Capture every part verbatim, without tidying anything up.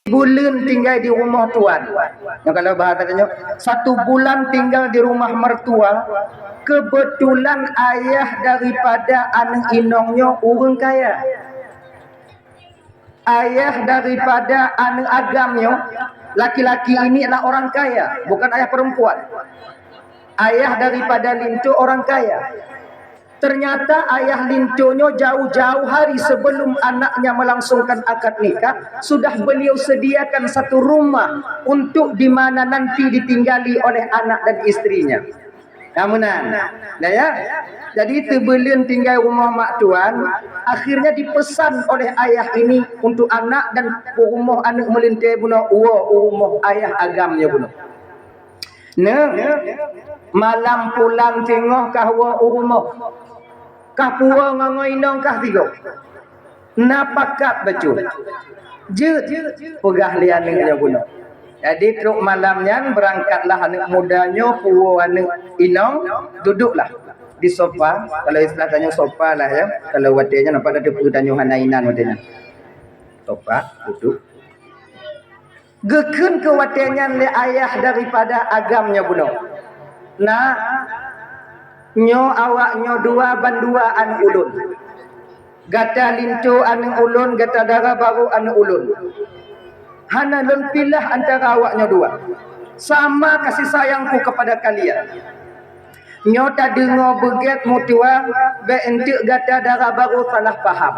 buleuen tinggai di rumoh tuan. Nyoe kalau bahasa tanyoe, satu bulan tinggal di rumah mertua, kebetulan ayah daripada aneuk inong nyoe ureueng kaya. Ayah daripada aneuk agam nyoe, laki-laki ini adalah orang kaya, bukan ayah perempuan. Ayah daripada linto orang kaya. Ternyata ayah linto nyoe jauh-jauh hari sebelum anaknya melangsungkan akad nikah, sudah beliau sediakan satu rumah untuk di mana nanti ditinggali oleh anak dan istrinya. Nah, meunan. Nah, ya. Jadi, teubuleuen tinggai rumoh mak tuan, akhirnya dipesan oleh ayah ini untuk anak dan rumoh aneuk meulintée bunoe, woe u rumoh ayah agam nyoe bunoe. Neu, malam pulang singoh kah woe u rumoh. Kah puwoe ngon inong kah sigoe. Na pakat bacut. Jeuet, peugah lé aneuk nyoe bunoe. Jadi trok malam nyan beurangkatlah aneuk muda nyoe puwoe aneuk inong, duduklah di sofa. Kalau istilah tanyoe sofa lah ya. Kalau watée nyan apa dah teupeue tanyoe hana inan watée nyan. Sofa, duduk. Geukheun keu watée nyan lé ayah daripada agam nyoe bunoe, "Nak, nyoe awak nyoe dua bandua aneuk ulôn. Gata linto aneuk ulôn, gata dara barô aneuk ulôn. Hana lôn pilah antara awak nyoe dua. Sama kasih sayangku kepada kalian. Nyoe tadeungoe beugét meutuwa, bék eunteuk gata dara barô salah paham.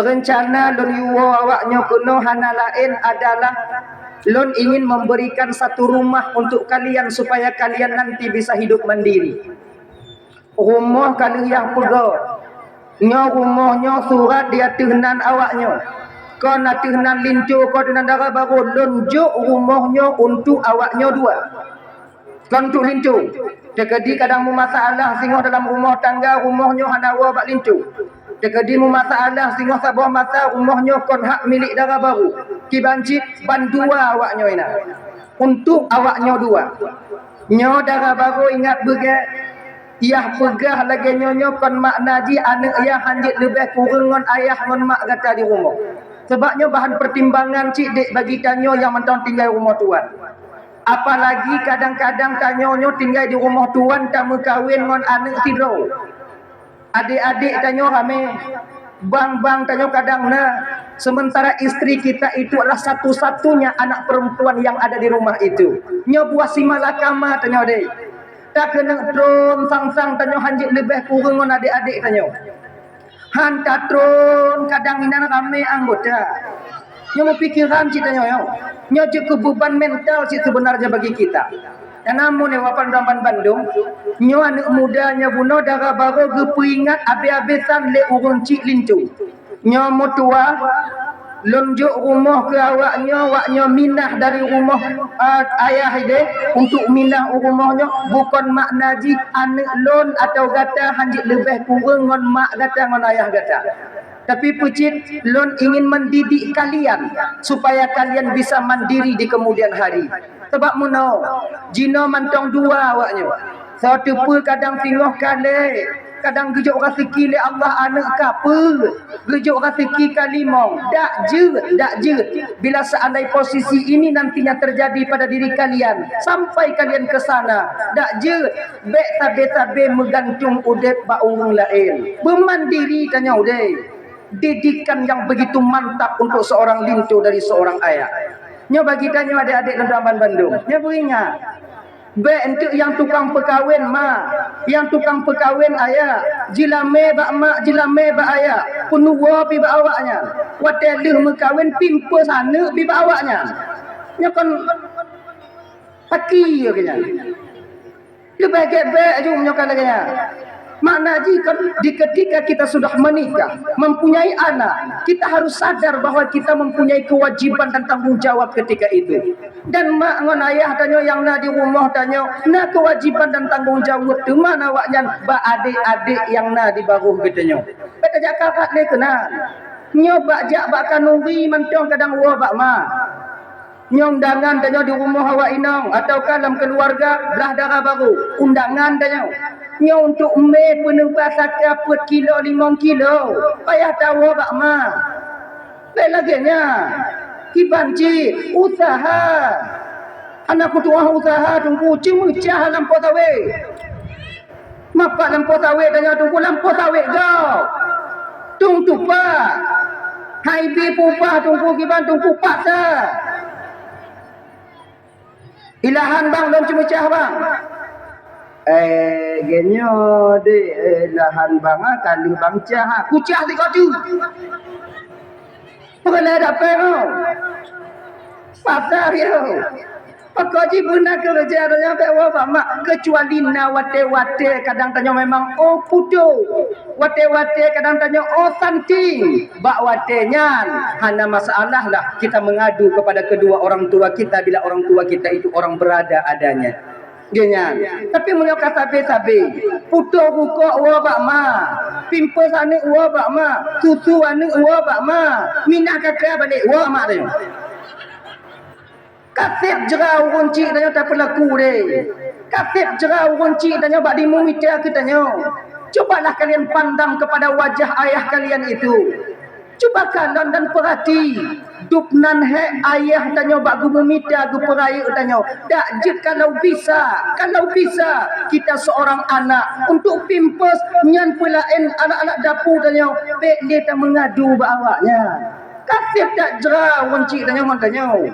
Reuncana lôn yue awak nyoe keunoe hana laén adalah lôn ingin memberikan satu rumah untuk kalian supaya kalian nanti bisa hidup mandiri. Rumoh ka lheueh yah peugöt. Nyoe rumoh nyoe surat di ateueh nan awak nyoe. Kon ateueh nan linto, kon ateueh nan dara barô, lôn jok rumoh nyoe untuk awak nyoe dua." Kon untuk linto. Teukeudi kadang meumasalah singoh dalam rumoh tangga, rumoh nyoe hana woe bak linto. Teukeudi meumasalah singoh saboh masa, rumoh nyoe kon hak milék dara barô. Kiban cit bandua awak nyoe inan. Untuk awak nyoe dua. Nyoe dara barô ingat beugét, yah peugah lagée nyoe nyoe kon makna jih aneuk yah hanjeuet leubeh kureueng ngon ayah ngon mak gata di rumoh. Sabab nyoe bahan pertimbangan cit dék bagi tanyoe nyang mantong tinggai rumoh tuan. Apalagi kadang-kadang tanyoe nyoe tinggai di rumoh tuan tameukawen ngon aneuk sidroe. Adék-adék tanyoe ramé, bang-bang tanyoe kadang na, sementara istri kita itu adalah satu-satunya anak perempuan yang ada di rumah itu. Nyoe buah si malakama tanyoe deh. Takeuneuk tron sang-sang tanyoe hanjeuet leubeh kureueng ngon adék-adék tanyoe. Han tatron kadang inan ramé anggota. Nyoe meupikeran cit tanyoe nyoe. Nyoe jeuet keu beban mental cit seubeunarnya bagi kita. Nyang namun nyoe wapan raban bandum, nyoe aneuk muda nyoe bunoe dara barô geupeuingat abée-abée san lé ureueng cit linto. Nyoe meutuwa, lôn jok rumoh keu awak nyoe, awak nyoe minah dari rumoh, a, ayah ideh untuk minah u rumoh nyoe, bukon makna jih aneuk lôn atawa gata hanjeuet leubeh kureueng ngon mak gata ngon ayah gata. Tapi peucit lôn ingin mendidik kalian supaya kalian bisa mandiri di kemudian hari. Sabab meunoe, jinoe mantong dua awak nyoe. Soe teupeu kadang singoh ka lé, kadang geujok raseuki lé Allah aneuk ka peuet, geujok raseuki ka limong. Dak jeuet, dak jeuet. Bila seandai posisi ini nantinya terjadi pada diri kalian, sampai kalian ke sana, dak jeuet. Bék sabe-sabe meugantung udeb bak ureueng laén. Beumandiri tanyoe udeb. Didikan yang begitu mantap untuk seorang linto dari seorang ayah. Nyoe bagi tanyoe adék-adék lôn raban bandum. Nyoe beuingat. Bék eunteuk nyang tukang peukawen ma, nyang tukang peukawen ayah, jilamé bak mak, jilamé bak ayah, peunuwoe pi bak awaknyan. Watée lheueh meukawen, pimpeu saneuk pi bak awaknyan. Nyoe kon Paki geuh nyan. Leubeh gét bék jeuem nyoe ka lagée nyan. Makna jih kan, di ketika kita sudah menikah, mempunyai anak, kita harus sadar bahwa kita mempunyai kewajiban dan tanggung jawab ketika itu. Dan mak ngon ayah tanyoe nyang na di rumoh tanyoe, na kewajiban dan tanggung jawab teuma awaknyan bak adék-adék nyang na di barôh geutanyoe. Bék tajak karat lé keunan. Nyoe bak jak bak khanuri mantong kadang woe bak ma. Nyoe undangan tanyoe di rumoh awak inong atawa ka lam keuluwarga blah dara barô, undangan tanyoe. Nyoe untuk mé peuneuba saka peuet kilo, limong kilo, payah tawoe bak ma. Bék lagée nyan. Kiban cit, useuha. Hana kutu'oh useuha Teungku, ceumeucah lampôh sawét. Mapat lampôh sawét tanyoe Teungku, lampôh sawét gob. Tung tupat. Hai bi peupah Teungku kiban Teungku paksa. Ilahan bang lôn ceumeucah bang. Eh, geunyoe deh, eh, lahan bang ah, ka lheueh bang cah ah. Kucah sigoe teuk. Peureulée dapée nyoe. Pasar yo. Pakon jih beuna keureuja tanyoe bèk woe bak mak, keucuali na watée-watée kadang tanyoe memang oh putôh. Watée-watée kadang tanyoe oh santing. Bak watée nyan hana masalah lah kita mengadu kepada kedua orang tua kita bila orang tua kita itu orang berada adanya. Geuh nyan. Tapi meunyoe ka sabe-sabe, putôh rukok woe bak ma, pimpôh aneuëk woe bak ma, susu aneuëk woe bak ma, minah kaka balek woe mak tanyoe. Ka sép jra ureuëng chik tanyoe tapeulaku deh. Ka sép jra ureuëng chik tanyoe bak dimumita keu tanyoe. Cubalah kalian pandang kepada wajah ayah kalian itu. Cuba kalon dan peurati, dub nan hék ayah tanyoe bak geumumita geupeurayeuk tanyoe. Dak jeuet kalau bisa, kalau bisa kita seorang anak untuk pimpôh nyan peulaén anak-anak dapu tanyoe, bék lé tameungadu bak awaknyan. Ka sép that jra ureuëng chik tanyoe ngon tanyoe.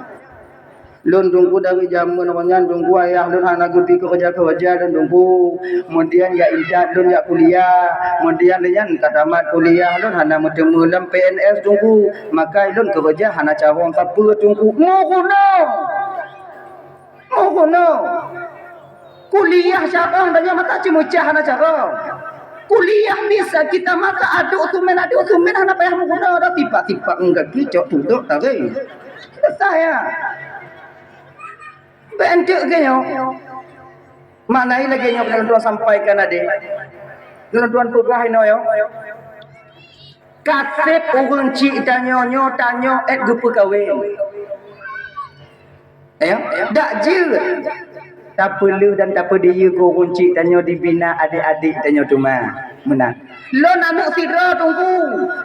Lôn Teungku dari jameun awak nyan Teungku ayah lôn hana geupike keureuja-keureuja lôn Teungku. Kemudian jak intat lôn jak kuliah. Kemudian lé nyan ka tamat kuliah lôn hana meuteumé lom P N S Teungku. Maka lôn keureuja hana carông sapeue Teungku. Meurunoe! Meurunoe! Kuliah carông tanyoe mata ceumeucah hana carông. Kuliah bisa kita mata aduk sumen, aduk sumen hana payah meuguno dah tipak-tipak ngon gaki cok tudok taréng. Selesai ya. Bèk enteuk geuh nyoe. Makna lagèe nyoe keuneuk tuan sampaikan adé. Keuneuk tuan peugah inoe yo. Ka sép ureueng chik tanyoe nyoe tanyoe ék geupeukawen. Eh, dak jeuet tapeuleueh dan tapeudiyeu keu ureueng chik tanyoe dibina adék-adék tanyoe teuma. Meunan. Lôn aneuk sidroe Teungku,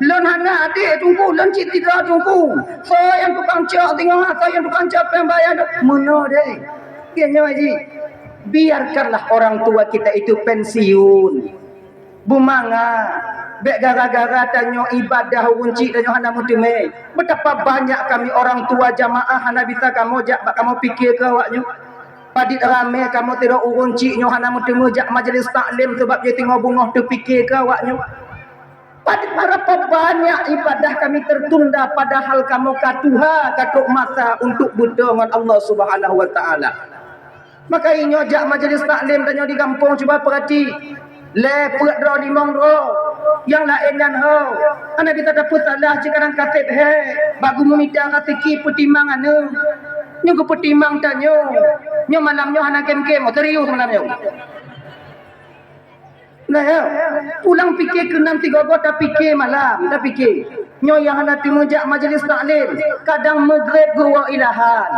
lôn hana adék Teungku, lôn cit sidroe Teungku. Soe nyang tukang cok singoh, soe nyang tukang cok péng bayar, meunoe deh. Keu nyoe jih, biarkanlah orang tua kita itu pensiun. Beumangat, bèk gara-gara tanyoe ibadah ureueng chik tanyoe hana meuteumé. Betapa banyak kami orang tua jamaah hana bisa kamoe jak bak kamoe pike keu awaknyoe. Padit ramé kamoe sidroe ureueng chik nyoe hana meuteumé jak majlis taklim sabab jih teungoh beungoh teupike keu awaknyoe. Padit berapa banyak ibadah kami tertunda padahal kamoe ka tuha ka trok masa untuk beutôi ngon Allah Subhanahu wa Taala. Maka inyoe jak majlis taklim tanyoe di gampông cuba peurati. Lhèe peuet droe limong droe. Nyang laén nyan ho. Hana bisa tapeusalah cit kadang ka sép hék. Bak geumeumita raseuki peutimang aneuk. Nyoe geupeutimang tanyoe. Nyoe malam nyoe hana gém-gém, serius malam nyoe. Nah, ya. Pulang pike keunan sigoe-goe tapike malam, tapike. Nyoe nyang hana teumé jak majlis taklim, kadang Maghrib geuwoe ilahan.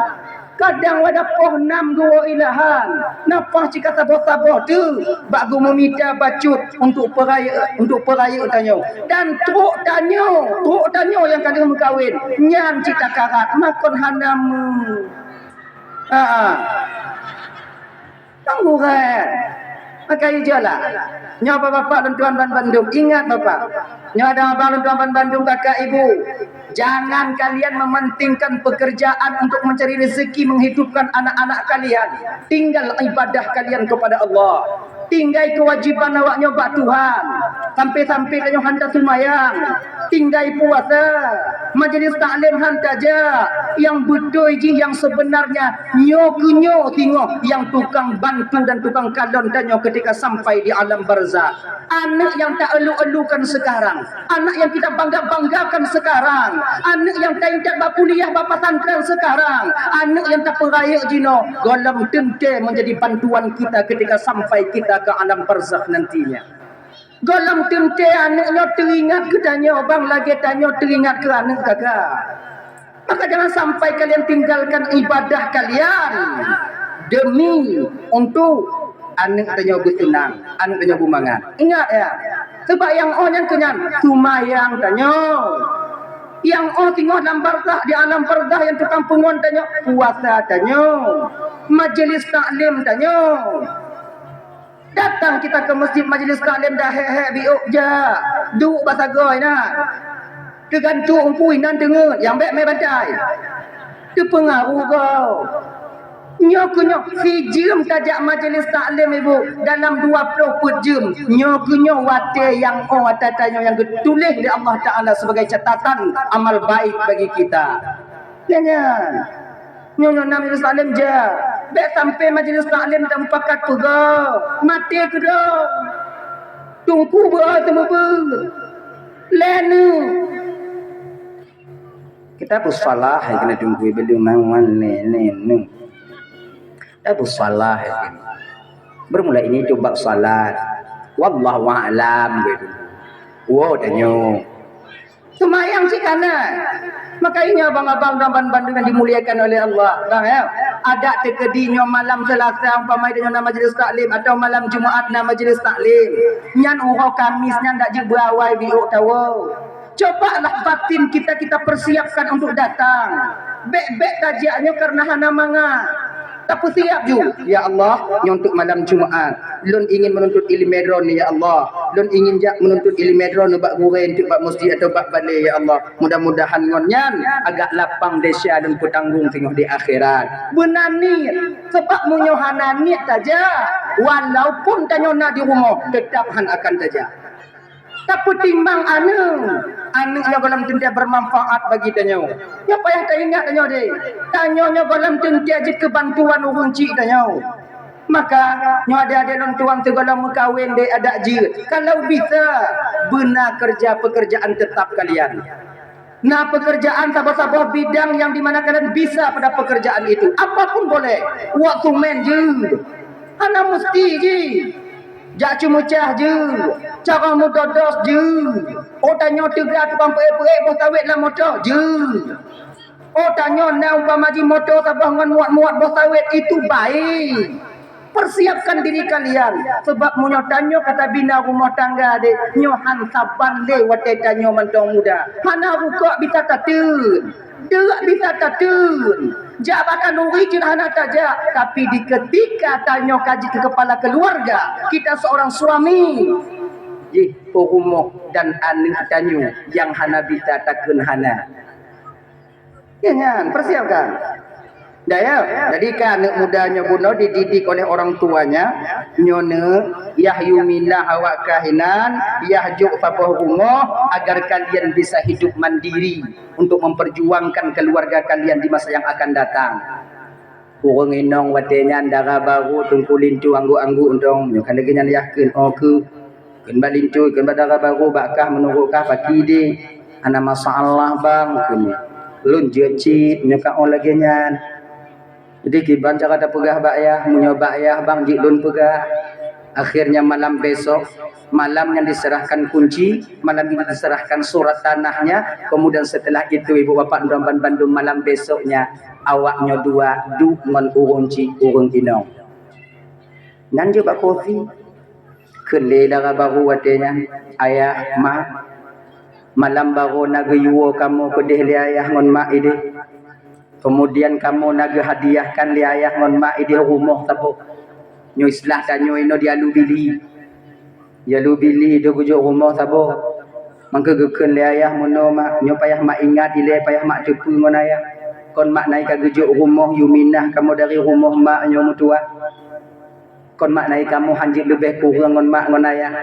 Kadang pada poh nam geuwoe ilahan. Nafah cit ka saboh-saboh teuh bak geumeumita bacut untuk peurayeuk, untuk peurayeuk tanyoe. Dan trok tanyoe, trok tanyoe nyang ka lheueh meukawen, nyan cit takarat makon hana meu-, ha, ha. Pangurèe. Maka ijolah. Nyoe bapak-bapak lôn tuan ban bandum. Ingat bapak. Nyoe ada abang lôn tuan ban bandum kakak ibu. Jangan kalian mementingkan pekerjaan untuk mencari rezeki menghidupkan anak-anak kalian. Tinggal ibadah kalian kepada Allah. Tinggai kewajiban awak nyoe bak Tuhan. Sampai-sampai tanyoe han taseumayang. Tinggai puasa, majlis taklim han tajak. Nyang beutôi jih nyang sebenarnya nyoe keu nyoe singoh nyang tukang bantu dan tukang kalon tanyoe ketika sampai di alam barzakh. Aneuk nyang ta-elu-elukan sekarang, aneuk nyang kita bangga-banggakan sekarang, aneuk nyang ta-intat bak kuliah bak pesantren sekarang, aneuk nyang tapeurayeuk jinoe gohlom teuntèe menjadi bantuan kita ketika sampai kita ke alam barzakh nantinya. Gohlom teuntèe aneuk nyoe teuingat keu tanyoe, bang lagèe tanyoe teuingat keu aneuk gata. Maka jangan sampai kalian tinggalkan ibadah kalian demi untuk aneuk tanyoe beuseunang, aneuk tanyoe beumangat. Ingat ya, sebab nyang oh nyan keu nyan seumayang tanyoe. Nyang 'oh singoh lam barzakh, di alam barzakh nyang tukang pungon tanyoe, puasa tanyoe, majlis taklim tanyoe. Datang kita ke masjid majlis taklim dah hek-hek biôk jak, duek bak sagoe na. Teugantung ungkui nan teungeut, nyang bèk mé bantai. Teupeungaruh goe. Nyoe keuh nyoe, sijeuem tajak majlis taklim, Ibu, dalam dua ploh peuet jeuem. Nyoe keuh nyoe watèe nyang 'oh ata tanyoe nyang geutuléh lé Allah Taala sebagai catatan amal baik bagi kita. Nyan, nyan. Nyoe, nyoe na majlis taklim jak. Bèk sampai majlis taklim tamupakat peugah, maté keudroe. Teungku beuo teumeubeuet. Lhèe nyoe. Kita peusalah hai keuneuk teungku, beudeung mangan nè, nè, nè. Kita peusalah hai keuneuk. Bermula ini tu bab salat. Wallahu a'lam gitu. Wo tanyoe. Seumayang cit kana. Makanya abang-abang dan ban-, bandum yang dimuliakan oleh Allah, bang, ya. Adak teukeudi nyoe malam Selasa umpama nyoe na majlis taklim atau malam Jumaat na majlis taklim. Nyan uroe Kamis nyan dak jeuet beuawai biôk tawoe. Cobalah batin kita, kita persiapkan untuk datang. Bèk-bèk tajak nyoe karena hana mangat. Tapeusiap ju, "Ya Allah, nyoe untuk malam Jumaat. Lôn ingin menuntut ileumèe droeneuh, ya Allah. Lôn ingin jak menuntut ileumèe droeneuh bak gurèe, untuk bak masjid atau bak balè, ya Allah. Mudah-mudahan ngon nyan agak lapang desya lôn peutanggong teungoh di akhirat." Beuna niet, sabab meunyoe hana niet tajak, walaupun tanyoe na di rumoh, teutap han akan tajak. Tapeutimbang aneuk. Aneuk nyoe gohlom teuntèe bermanfaat bagi tanyoe. Nyoe payah taingat tanyoe deh. Tanyoe nyoe gohlom teuntèe jeuet keu bantuan ureueng chik tanyoe. Maka, nyoe adék-adék lôn tuan sigohlom meukawen deh adak jeuet. Kalau bisa, beuna kerja pekerjaan tetap kalian. Na pekerjaan saboh-saboh bidang yang di mana kalian bisa pada pekerjaan itu. Apapun boleh. Wak tumen jeuet. Hana musti jih. Jak ceumeucah jeuet, carông meudodos jeuet. Oh tanyoe teuga tukang peuék-peuék boh sawét lam moto jeuet. Oh tanyoe na umpama jih moto saboh ngon muat-muat boh sawét itu baik. Persiapkan diri kalian, sebab meunyoe tanyoe ka tabina rumoh tangga deh, nyoe han saban lé watèe tanyoe mantong muda. Hana rukok bisa tateun. Deuk bisa tateun. Jak bak khanuri cit hana tajak, tapi di ketika tanyoe ka jeuet keu kepala keluarga, kita seorang suami, jih peurumoh dan aneuk tanyoe nyang hana bisa takheun hana. Ya nyan, persiapkan. Dah ya, jadi kan aneuk muda nyoe bunoe dididik oleh orang tuanya, nyoe neuk, yah yuminah awak kah inan, yah jok saboh rumoh agar kalian bisa hidup mandiri. Untuk memperjuangkan keluarga kalian di masa yang akan datang. Ureueng inong watèe nyan dara barô teungku linto angguk-angguk dong, nyoe ka lagèe nyan yah kheun, oh keu, kheun bak linto, kheun bak dara barô, bak kah meunurot kah paki deh. Hana masalah bang, kheun. Lôn jeuet cit, nyoe ka oh lagèe nyan. Jadi kiban cara tapeugah bak yah, meunyoe bak yah bang jeuet lôn peugah. Akhirnya malam besok, malam yang diserahkan kunci, malam yang diserahkan surat tanahnya, kemudian setelah itu ibu bapak dan bandum malam besoknya awak nyoe dua duek ngon ureueng chik ureueng inong. Nyan jeuet bak kosi. Kheun lé dara barô watèe nyan, "Ayah, mak, malam barô na geuyue kamoe keudeh lé ayah ngon mak ideh. Kemudian kamoe na geuhadiahkan lé ayah ngon mak ideh rumoh saboh. Nyoe istilah tanyoe inoe di Alue Bili. Di Alue Bili ideh geujok rumoh saboh. Mangkeu geukheun lé ayah meunoe mak, nyoe payah mak ingat ilèe, payah mak teupeue ngon ayah. Kon mak na ka geujok rumoh yuminah kamoe dari rumoh mak nyoe meutuah." Kon mak na kamoe han jeuet leubeh kureueng ngon mak ngon ayah.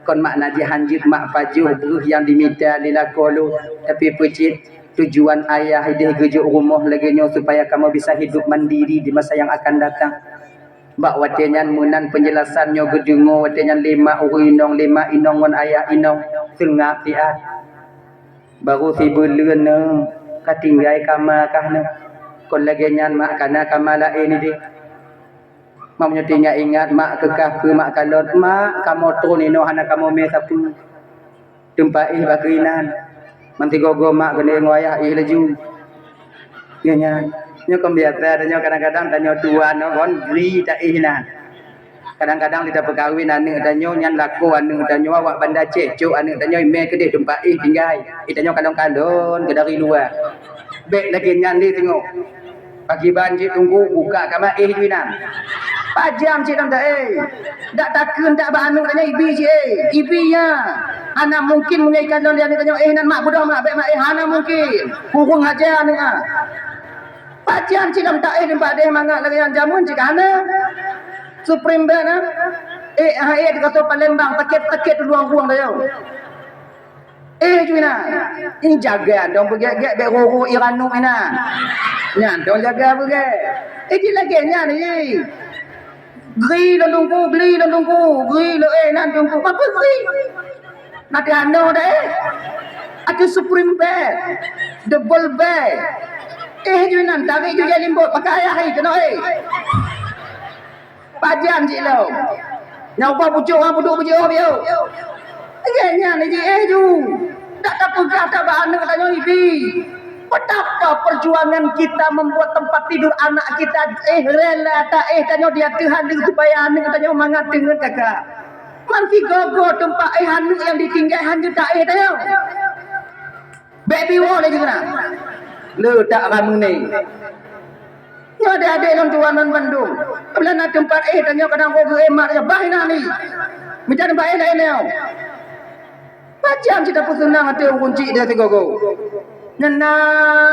Kon mak na jih han jeuet mak pajoh breueh nyang dimita lé lakoe lôn, tapi peucit tujuan ayah ideh geujok rumoh lagèe nyoe supaya kamoe bisa hidup mandiri di masa yang akan datang. Bak watèe nyan meunan penjelasan nyoe geudeungoe watèe nyan lé mak ureueng inong, lé mak inong ngon ayah inong seungab siat. Barô sibeuleuen neuh ka tinggai kama kah neuh. Kon lagèe nyan mak kana kama laén ideh. Mak meunyoe teuingat-ingat, mak keu kah keu mak kalon, "Mak, kamoe tron inoe hana kamoe mè sapeue. Teumpat éh bak keuinan." Meusigoe-goe mak keuneuk ngon ayah éh laju. Nyoe nyan. Nyoe kon biasa, tanyoe kadang-kadang tanyoe tuan nyoe kon bri taéh inan. Kadang-kadang lé tapeukawen aneuk tanyoe nyan lakoe aneuk tanyoe awak Banda Aceh, cok aneuk tanyoe imè keudeh teumpat éh tinggai. Éh tanyoe kalon-kalon keu dari luwa. Bèk lagèe nyan lé singoh. Pakriban cit teungku buka kama éh ju inan. Pajan cit lam taéh. Dak takheun dak bak aneuk tanyoe ibi cit éh. Ibi nyan. Hana mungkin meunyoe ikalon lé aneuk tanyoe éh nan mak beudôh mak bèk mak éh hana mungkin. Kureueng aja aneuk ah. Pajan cit lam taéh teumpat deh mangat lagèe nyan jameun cit ka hana. Supreme Band ah. Éh ha éh di kato Palembang sakét-sakét luang-luang dayong. Éh ju inan. Ini jaga dong beugèt-gèt bèk roro iranuk inan. Nyan dong jaga beugèt. Éh ji lagèe nyan ji. Gri lôn teungku, gri lôn teungku, gri lôn éh nan teungku. Apa gri? Nanti ano dah éh. Aku Supreme Band. Double Band. Éh ju inan tarik ju jadi limbot pakai ayah éh kena éh. Pajan cit lom. Nyang ubah pucuk ha puduk pucuk biu. Lagèe nyan ji éh ju. Dak tapeugah tabak aneuk tanyoe ibi. Betapa perjuangan kita membuat tempat tidur anak kita éh rela taéh tanyoe di ateueh aneuk supaya aneuk tanyoe mangat deungon kakak. Man sigogo teumpat éh aneuk nyang ditinggai hana taéh tanyoe. Bèk biwoe lé jeuet na. Le tak ramune. Nyoe adék-adék lôn tuan lôn bandum. Apabila na teumpat éh tanyoe kadang goe geuéh mat ya bah inan ni. Mita teumpat éh laén nyoe. Macam cit tapeuseunang até ureueng chik dia sigogo. Nyan na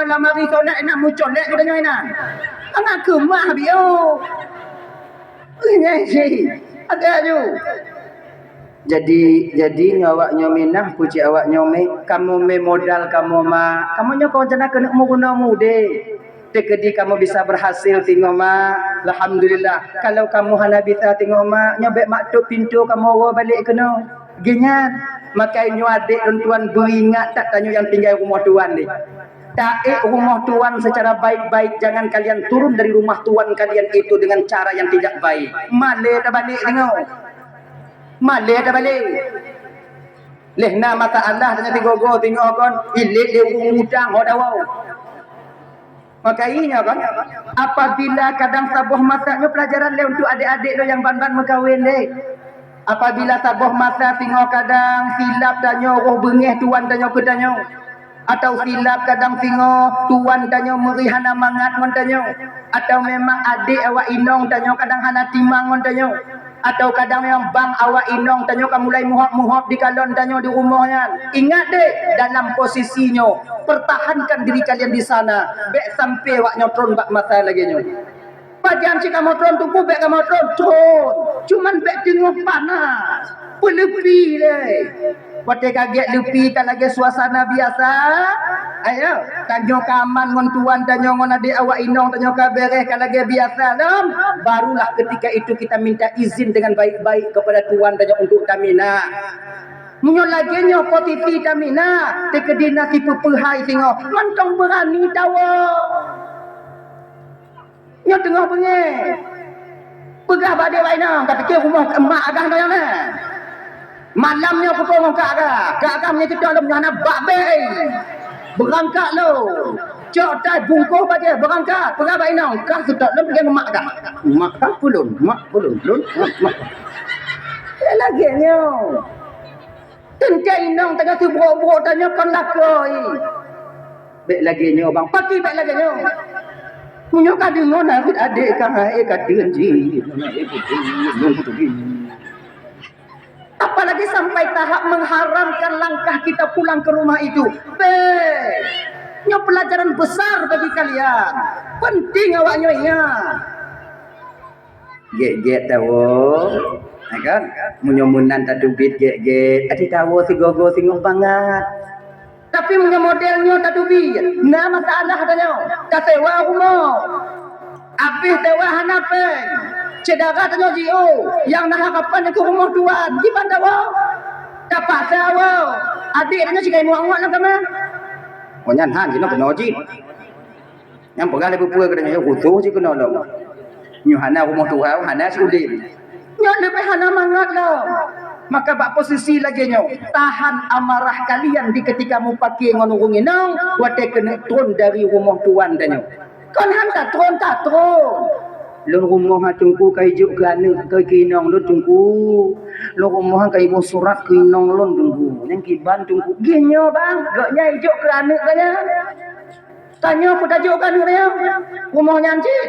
lamari solat na mucol lé geutanyoe inan. Angat keumah biôh. Nyan cit. Agak aju. Jadi, jadi nyoe awak nyoe minah, puji awak nyoe mé, kamoe mé modal kamoe ma. Kamoe nyoe kon rencana keuneuk meurunoe mudé. Teukeudi kamoe bisa berhasil singoh ma, alhamdulillah. Kalau kamoe hana bisa singoh ma, nyoe bèk mak tôp pintoe kamoe woe balek keunoe. Geuhnyan, makai nyoe adék lôn tuan beuingat that tanyoe nyang tinggai rumoh tuan deh. Taék rumoh tuan secara baik-baik, jangan kalian turun dari rumah tuan kalian itu dengan cara yang tidak baik. Malèe tabalek singoh. Malèe tabalek. Leh na masalah deungon sigogo singoh kon, ilét lé ureueng udang ho dawoe. Maka ingat kan, apabila kadang saboh masa nyoe pelajaran lé untuk adék-adék lôn nyang ban-ban meukawen deh. Apabila saboh masa singoh kadang silap tanyoe roh beungéh tuan tanyoe keu tanyoe, atau silap kadang singoh tuan tanyoe meuri hana mangat ngon tanyoe, atau memang adék awak inong tanyoe kadang hana timang ngon tanyoe, atau kadang memang bang awak inong tanyoe ka mulai muhop-muhop dikalon tanyoe di rumoh nyan. Ingat deh, dalam posisi nyoe, pertahankan diri kalian di sana, bèk sampai awak nyoe tron bak masa lagèe nyoe. Pajan cit kamoe tron, teungku bèk kamoe tron, tron. Cuman bèk teungoh panas. Peuleupi lé. Watèe ka gèt leupi ka lagèe suasana biasa. Ayo, tanyoe ka aman ngon tuan tanyoe ngon adék awak inong tanyoe ka bèrèh ka lagèe biasa lom. Barulah ketika itu kita minta izin dengan baik-baik kepada tuan tanyoe untuk taminah. Meunyoe lagèe nyoe posisi taminah, teukeudi na sipeue-peue hai singoh, mantong beurani tawoe. Nyoe teungoh beungéh. Peugah bak adék awak inong, ka pike rumoh emak agam nyoe na. Malam nyoe kupeue ngon kak agam. Kak agam nyoe cit lom nyoe hana bak bèe. Beurangkat lom. Cok tai bungkôh bajèe beurangkat. Peugah bak inong, kah seutôt lom pike ngon mak kah. Mak kah peulôn, mak peulôn, lôn, mak, mak. Lagèe nyoe. Teuntèe inong tanyoe teubrok-brok tanyoe kon lakoe. Bèk lagèe nyoe bang, paki bèk lagèe nyoe. Meunyoe ka deungoe na rhot adék ka hai ka teun jih. Apalagi sampai tahap mengharamkan langkah kita pulang ke rumah itu. Bèk. Nyoe pelajaran besar bagi kalian. Penting awak nyoe ingat. Gét-gét tawoe, ya kan? Meunyoe meunan tateubiet gét-gét, até tawoe sigogo singoh bangat. Tapi meunyoe model nyoe tateubiet, na masalah tanyoe. Tasewa rumoh. Abéh sewa hana péng. Syedara tanyoe jiôh, nyang na harapan keu rumoh tuan, kiban tawoe. Tapaksa woe. Adék tanyoe sigai muak-muak lam kama. Oh nyan han jinoe keunoe jih. Nyang peugah lé peue-peue geutanyoe khusos jih keunoe lom. Nyoe hana rumoh tuha, hana si udeb. Nyoe leubeh hana mangat lom. Maka bak posisi lagèe nyoe, tahan amarah kalian di ketika mupake ngon ureueng inong watèe keuneuk tron dari rumoh tuan tanyoe. Kon han tatron, tatron. Lôn rumoh ha Teungku ka ijok keu aneuk keu inong lôn Teungku. Lôn rumoh ka iboh surat keu inong lôn Teungku. Nyang kiban Teungku. Geuh nyoe bang, gobnyan ijok keu aneuk gobnyan. Tanyoe peue tajok keu aneuk nyoe? Rumoh nyan cit.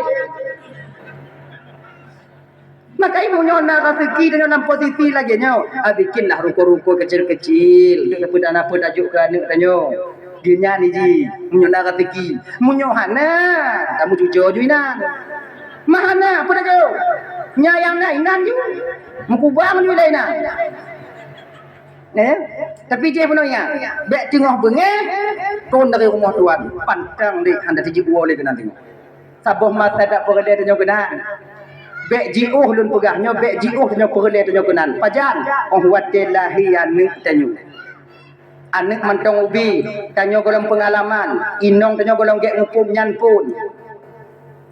Maka ibu nyoe na rezeki tanyoe dalam posisi lagèe nyoe. Ah, bikinlah ruko-ruko kecil-kecil. Peue dan peue tajok keu aneuk tanyoe. Geuh nyan iji, meunyoe na rezeki. Meunyoe hana, kamu cuco ju inan. Mah hana, peue tajok? Nyan nyang na inan ju. Meukubang ju lé inan. Eh, tapi jih bunoe nyan, bèk teungoh beungéh, tron dari rumoh tuan, pantang deh hana tijeuet woe lé keunan teungoh. Saboh masa dak peureulèe tanyoe keunan. Bèk jiôh lôn peugah nyoe, bèk jiôh tanyoe peureulèe tanyoe keunan. Pajan? Óh watèe lahé aneuk tanyoe. Aneuk mantong ubé, tanyoe gohlom peungalaman, inong tanyoe gohlom gèt muphom nyan phon.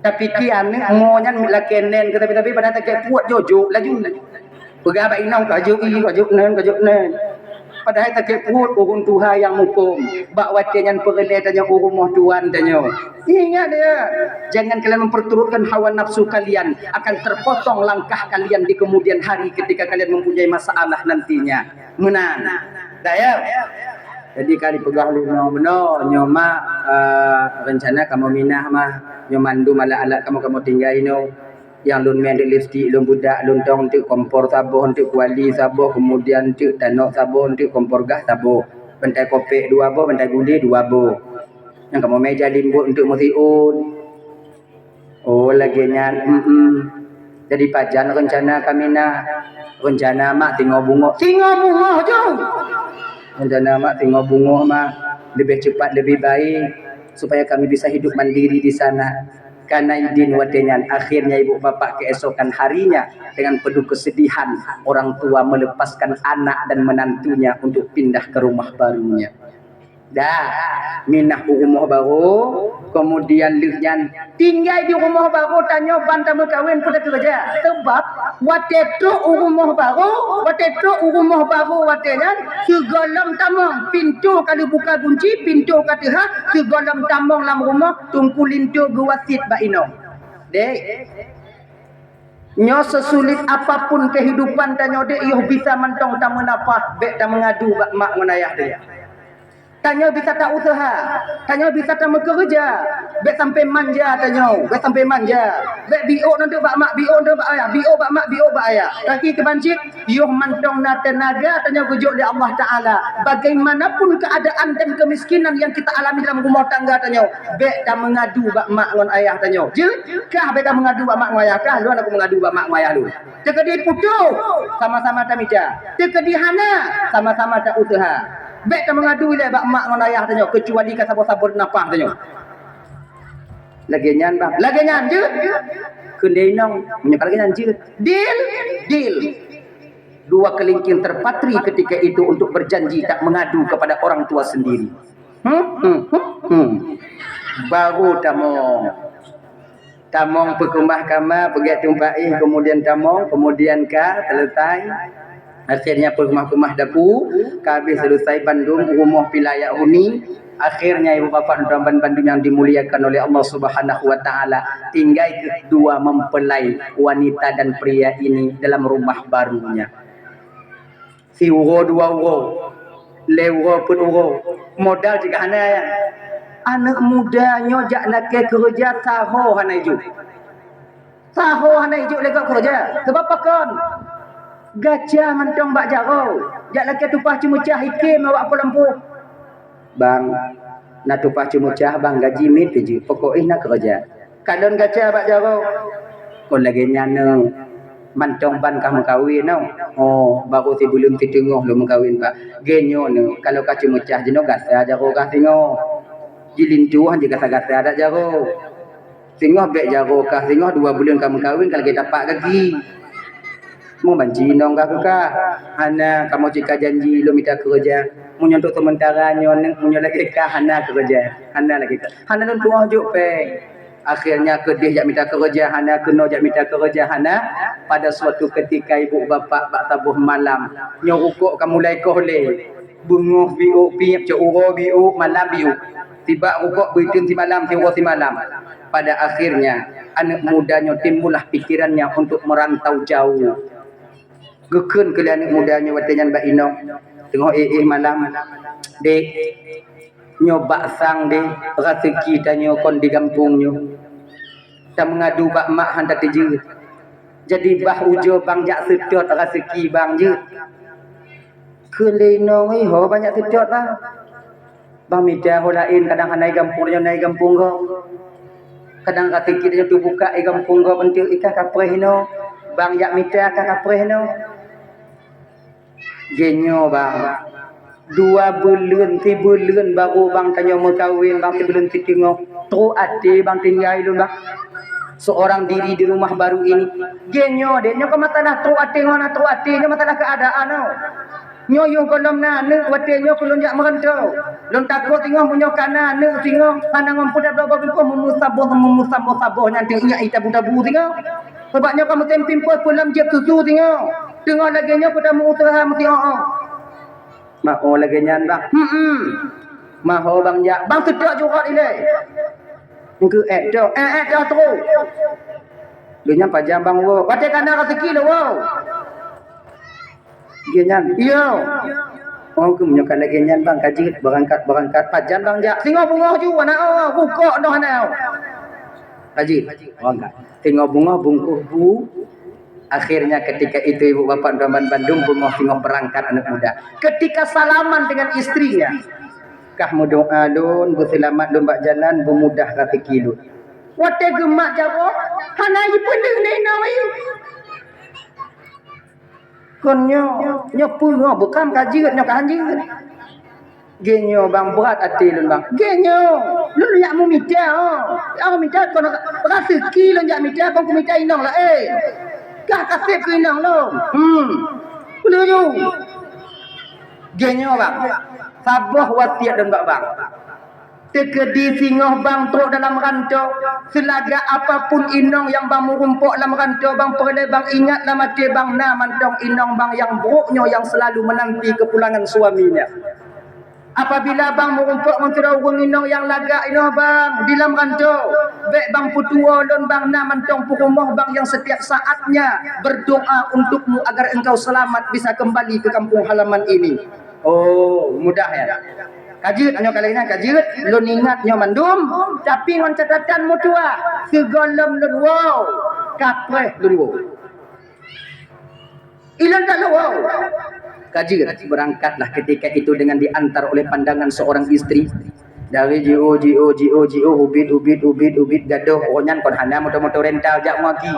Tapike aneuk mo nyan lakèe nèn keu tapi-tapi padahai sakét pruet jojok laju. Peugah bak inong, "Kajok i, kajok nèn, kajok nèn." Padahai sakét pruet ureueng tuha nyang muphom. Bak watèe nyan peureulèe tanyoe u rumoh tuan tanyoe. Ingat ya, jangan kalian memperturutkan hawa nafsu kalian, akan terpotong langkah kalian di kemudian hari ketika kalian mempunyai masalah nantinya. Meunan. Dah ya? Jadi ka jipeugah lé nyoe meunoe, nyoe mak, eh, reuncana kamoe minah mah, nyoe mandum alat-alat kamoe, kamoe tinggai inoe. Nyang lôn mè eunteuk lipstik, lôn beudak, lôn tong eunteuk kompor saboh, eunteuk kuali saboh, kemudian eunteuk tanok saboh, eunteuk kompor gas saboh. Bantai kopek dua boh, bantai gulé dua boh. Nyang kamoe mè ija limbot eunteuk meusiôn. Oh, lagèe nyan. Mm-mm. Jadi pajan reuncana kamoe na? Reuncana mak singoh beungoh. Singoh beungoh ju! Reuncana mak singoh beungoh mah, leubeh cepat leubeh baik, supaya kami bisa hidup mandiri di sana. Kana idin watèe nyan, akhirnya ibu bapak keesokan harinya dengan penuh kesedihan, orang tua melepaskan anak dan menantunya untuk pindah ke rumah barunya. Dah, minah u rumoh barô, kemudian lheueh nyan tinggai di rumoh barô tanyoe ban tameukawen peue takeureuja. Sabab watèe trok u rumoh barô, watèe trok u rumoh barô watèe nyan, sigohlom tamong, pintoe ka lheueh buka gunci, pintoe ka teuhah, sigohlom tamong lam rumoh, Teungku Linto geuwasiet bak inong. Dek, nyoe seusulet apapun keuhidupan tanyoe dek, yoh bisa mantong tameunapah, bèk tameungadu bak mak ngon ayah dek. Tanyoe bisa tauseuha, tanyoe bisa tameukeureuja, bèk sampoe manja tanyoe, bèk sampoe manja. Bèk biôk nyan dek bak mak, biôk nyan dek bak ayah, biôk bak mak, biôk bak ayah. Tapi keuban cit, yoh mantong na teunaga tanyoe geujok lé Allah Taala. Bagaimanapun keadaan dan kemiskinan yang kita alami dalam rumah tangga tanyoe, bèk tameungadu bak mak ngon ayah tanyoe. Jeuet? Kah bèk tameungadu bak mak ngon ayah, kah lôn aku meungadu bak mak ngon ayah lôn. Teukeudi putôh, sama-sama tamita. Teukeudi hana, sama-sama tauseuha. Bèk tameungadu ilèe bak mak ngon ayah tanyoe, keucuali ka saboh-saboh napah tanyoe. Lagèe nyan, bang. Lagèe nyan jeuet. Kheun lé inong, meunyoe ka lagèe nyan jeuet. Deal? Deal. Dua kelingking terpatri ketika itu untuk berjanji tak mengadu kepada orang tua sendiri. Hmm, hmm, hmm, hmm. Baru tamong. Tamong peukeumah kama, peugèt tumpah éh, kemudian tamong, kemudian ka selesai. Akhirnya peukeumah-keumah dapu, ka habéh selesai bandum rumoh pih layak huni. Akhirnya ibu bapak dan bandum yang dimuliakan oleh Allah Subhanahu wa Taala, tinggai keu dua mempelai wanita dan pria ini dalam rumah barunya. Siuroe dua uroe, lhèe uroe peuet uroe, modal cit hana. Aneuk muda nyoe jak lakèe keureuja saho hana ijok. Saho hana ijok lé gob keureuja. Sabab pakon? Gaca mantong bak jaroe. Jak lakèe tupah ceumeucah iké meuwak po lampôh. Bang, na tupah ceumeucah bang, gaji miet keu jeuet, pokok éh na keureuja. Kalon gaca bak jaroe. Kon lagèe nyan neuh, mantong ban ka meukawen neuh. Oh, baru sibuleuen siteungoh lôn meukawen, Pak. Gèt nyoe neuh, kalau ka ceumeucah jinoe gasa jaroe kah singoh. Jilinto han jigasa-gasa dak jaroe. Singoh bèk jaroe kah, singoh dua buleuen ka meukawen ka lagèe tapak gaki. Meubanci inong kah keu kah? Hana, kamoe cit ka janji lôn mita keureuja. Meunyoe untuk seumeuntara nyoe, meunyoe lagèe kah hana keureuja, hana lagèe kah. Hana lôn tuoh jok péng. Akhirnya keudeh jak mita keureuja hana, keunoe jak mita keureuja hana. Pada suatu ketika ibu bapak bak saboh malam, nyoe rukok ka mulai koh lé. Beungoh biôk piep, cok uroe biôk, malam biôk. Sibak rukok beuteun simalam, siuroe simalam. Pada akhirnya, aneuk muda nyoe timbullah pikirannya untuk merantau jauh. Geukheun keu lé aneuk muda nyoe watée nyan bak inong, teungoh éh-éh malam, "Dek, nyoe bak sang deh, raseuki tanyoe kon di gampông nyoe. Tameungadu bak mak han tateujeut. Jadi bah ujoe bang jak seutôt raseuki bang jeuet." Kheun lé inong, "Ih, ho bang jak seutôt bang? Bang mita ho laén, kadang hana i gampông nyoe, na i gampông gob. Kadang raseuki tanyoe teubuka i gampông gob eunteuk, i kah kapreh inoe. Bang jak mita kah kapreh inoe." "Geuh nyoe bang, dua buleuen, sibuleuen barô bang tanyoe meukawen bang, sibuleuen siteungoh. Trok até bang tinggai lôn bang, seorang diri di rumah baru ini." "Geuh nyoe deh, nyoe kon masalah trok até ngon hana trok até, nyoe masalah keuadaan nyoe. Nyoe yôh gohlom na aneuk watée nyoe keu lôn jak meurantô. Lôn takot singoh meunyoe ka na aneuk singoh hana ngon peue tabloe bak bungkôh, meumeusaboh, meumeusaboh-saboh nyan teuk nyak i tabu-tabu singoh. Sabab nyoe ka musém pimpôi, peue lom jieb susu singoh. Teungoh lagée nyoe keu tameuuseuha meusiôh-ôh." "Meu'oh lagée nyan bang?" "Hm-em." "Meu'oh bang jak, bang seutôt jurot ilée." "Engkeu ék toh?" "Ék, ék toh trok." "Lôn nyan pajan bang woe?" "Watée ka na raseuki lôn woe." "Geuh nyan?" "Iyo." "Oh, keu meunyoe ka lagée nyan bang, ka jeuet beurangkat-beurangkat. Pajan bang jak?" "Singoh beungoh ju, hana oh, bukok noh hana oh." "Ka jeuet beurangkat." Singoh beungoh bungkôh bu. Akhirnya ketika itu ibu bapak tuan ban bandum beungoh singoh beurangkat aneuk muda. Ketika salaman dengan istrinya, "Kah meudoa lôn, beuseulamat lôn bak jalan, beumudah raseuki lôn." Watée geumat jaroe, hana jipeudeuh lé inong. "Kon nyoe, nyoe peue nyoe, beukam ka jeuet, nyoe ka han jeuet." "Geuh nyoe bang, brat até lôn bang." "Geuh nyoe, lôn jak meumita oh. Jak meumita kon raseuki lôn jak mita, kon keu mita inong laén. Kah kaseb keu inong lôn." "Hm. Peue laju?" "Geuh nyoe bang, saboh wasiet lôn bak bang. Teukeudi singoh bang trok dalam rantô, seulagak apapun inong nyang bang meurumpok lam rantô, bang peureulée bang ingat lam até bang na mantong inong bang nyang brok nyoe nyang seulalu meunanti keupulangan suaminya. Apabila bang meurumpok ngon sidroe ureuëng inong nyang lagak inoe bang di lam rantô, bék bang peutuwoe lôn bang na mantong peurumoh bang nyang setiap saatnya berdoa untukmu agar engkau selamat bisa kembali ke kampung halaman ini." Oh, mudah ya. "Ka jeuet nyoe, ka lagée nyan ka jeuet, lôn ingat nyoe mandum, tapi ngon catatan meutuah, sigohlom lôn woe, kapreh lôn woe. Ilôn ka lôn woe." Ka jeuet, berangkatlah ketika itu dengan diantar oleh pandangan seorang istri. Dari jiôh, jiôh, jiôh, jiôh, ubit, ubit, ubit, ubit, gadoh, oh nyan kon hana moto-moto rental jak maki.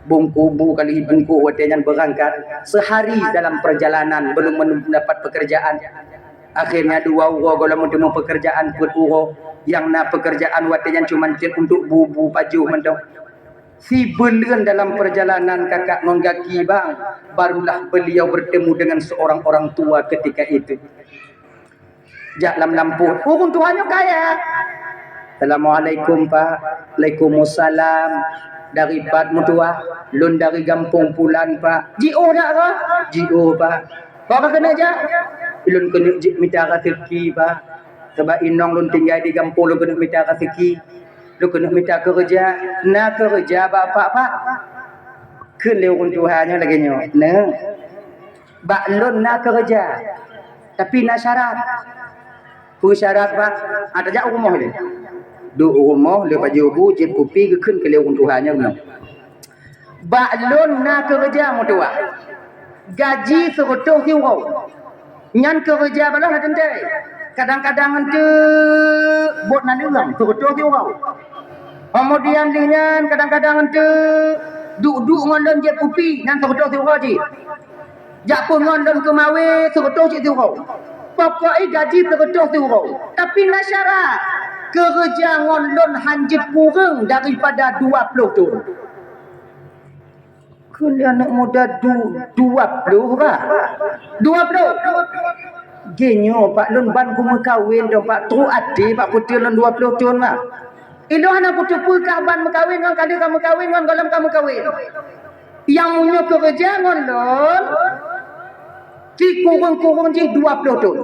Bungkôh bu kali bungkôh watée nyan beurangkat. Sehari dalam perjalanan, belum mendapat pekerjaan. Akhirnya dua uroe gohlom meuteumé pekerjaan peuet uroe. Nyang na pekerjaan watée nyan cuma cit untuk bu-bu pajoh mantong. Sibuleuen dalam perjalanan kakak ngon gaki bang, barulah beliau bertemu dengan seorang orang tua ketika itu. Jak lam lampôh, ureuëng tuha nyoe kaya. "Assalamualaikum, Pak." "Waalaikumsalam. Dari pat meutuah?" "Lôn dari gampông pulan, Pak." "Jiôh dak kah?" "Jiôh, Pak." "Kok ka keuneuk jak?" "Lôn keuneuk jeuet mita raseuki, Pak. Sabab inong lôn tinggai di gampông, lôn keuneuk mita raseuki. Lôn keuneuk mita keureuja." "Na keureuja bak Pak, Pak?" Kheun lé ureuëng tuha nyoe lagée nyoe, "Neuëk, bak lôn na keureuja, tapi na syarat." "Peue syarat, Pak?" "Ah, tajak u rumoh lé." Duek u rumoh, lé pajoh bu, jieb kupi, geukheun keu lé ureuëng tuha nyoe, "Bak lôn na keureuja meutuah, gaji seureutôh siuroe. Nyan keureuja baloh na teuntée. Kadang-kadang eunteuk bot naleueng seureutôh siuroe. Keumudian lheueh nyan kadang-kadang eunteuk duek-duek ngon lôn jieb kupi, nyan seureutôh siuroe jih. Jak peue ngon lôn keumawe seureutôh cit siuroe. Pokok jih gaji seureutôh siuroe. Tapi na syarat, keureuja ngon lôn han jeuet kureueng daripada dua ploh thon." Kheun lé aneuk muda, "Du-, dua ploh, Pak?" "Dua ploh." "Geuhnyoe, Pak, lôn ban kumeukawen dong, Pak. Trok até, Pak, peue teuma lôn dua ploh thon, Pak. Ilôn hana kuteupeue kah ban meukawen ngon ka lheueh ka meukawen ngon gohlom ka meukawen. Nyang meunyoe keureuja ngon lôn, sikureueng-kureueng jih dua ploh thon."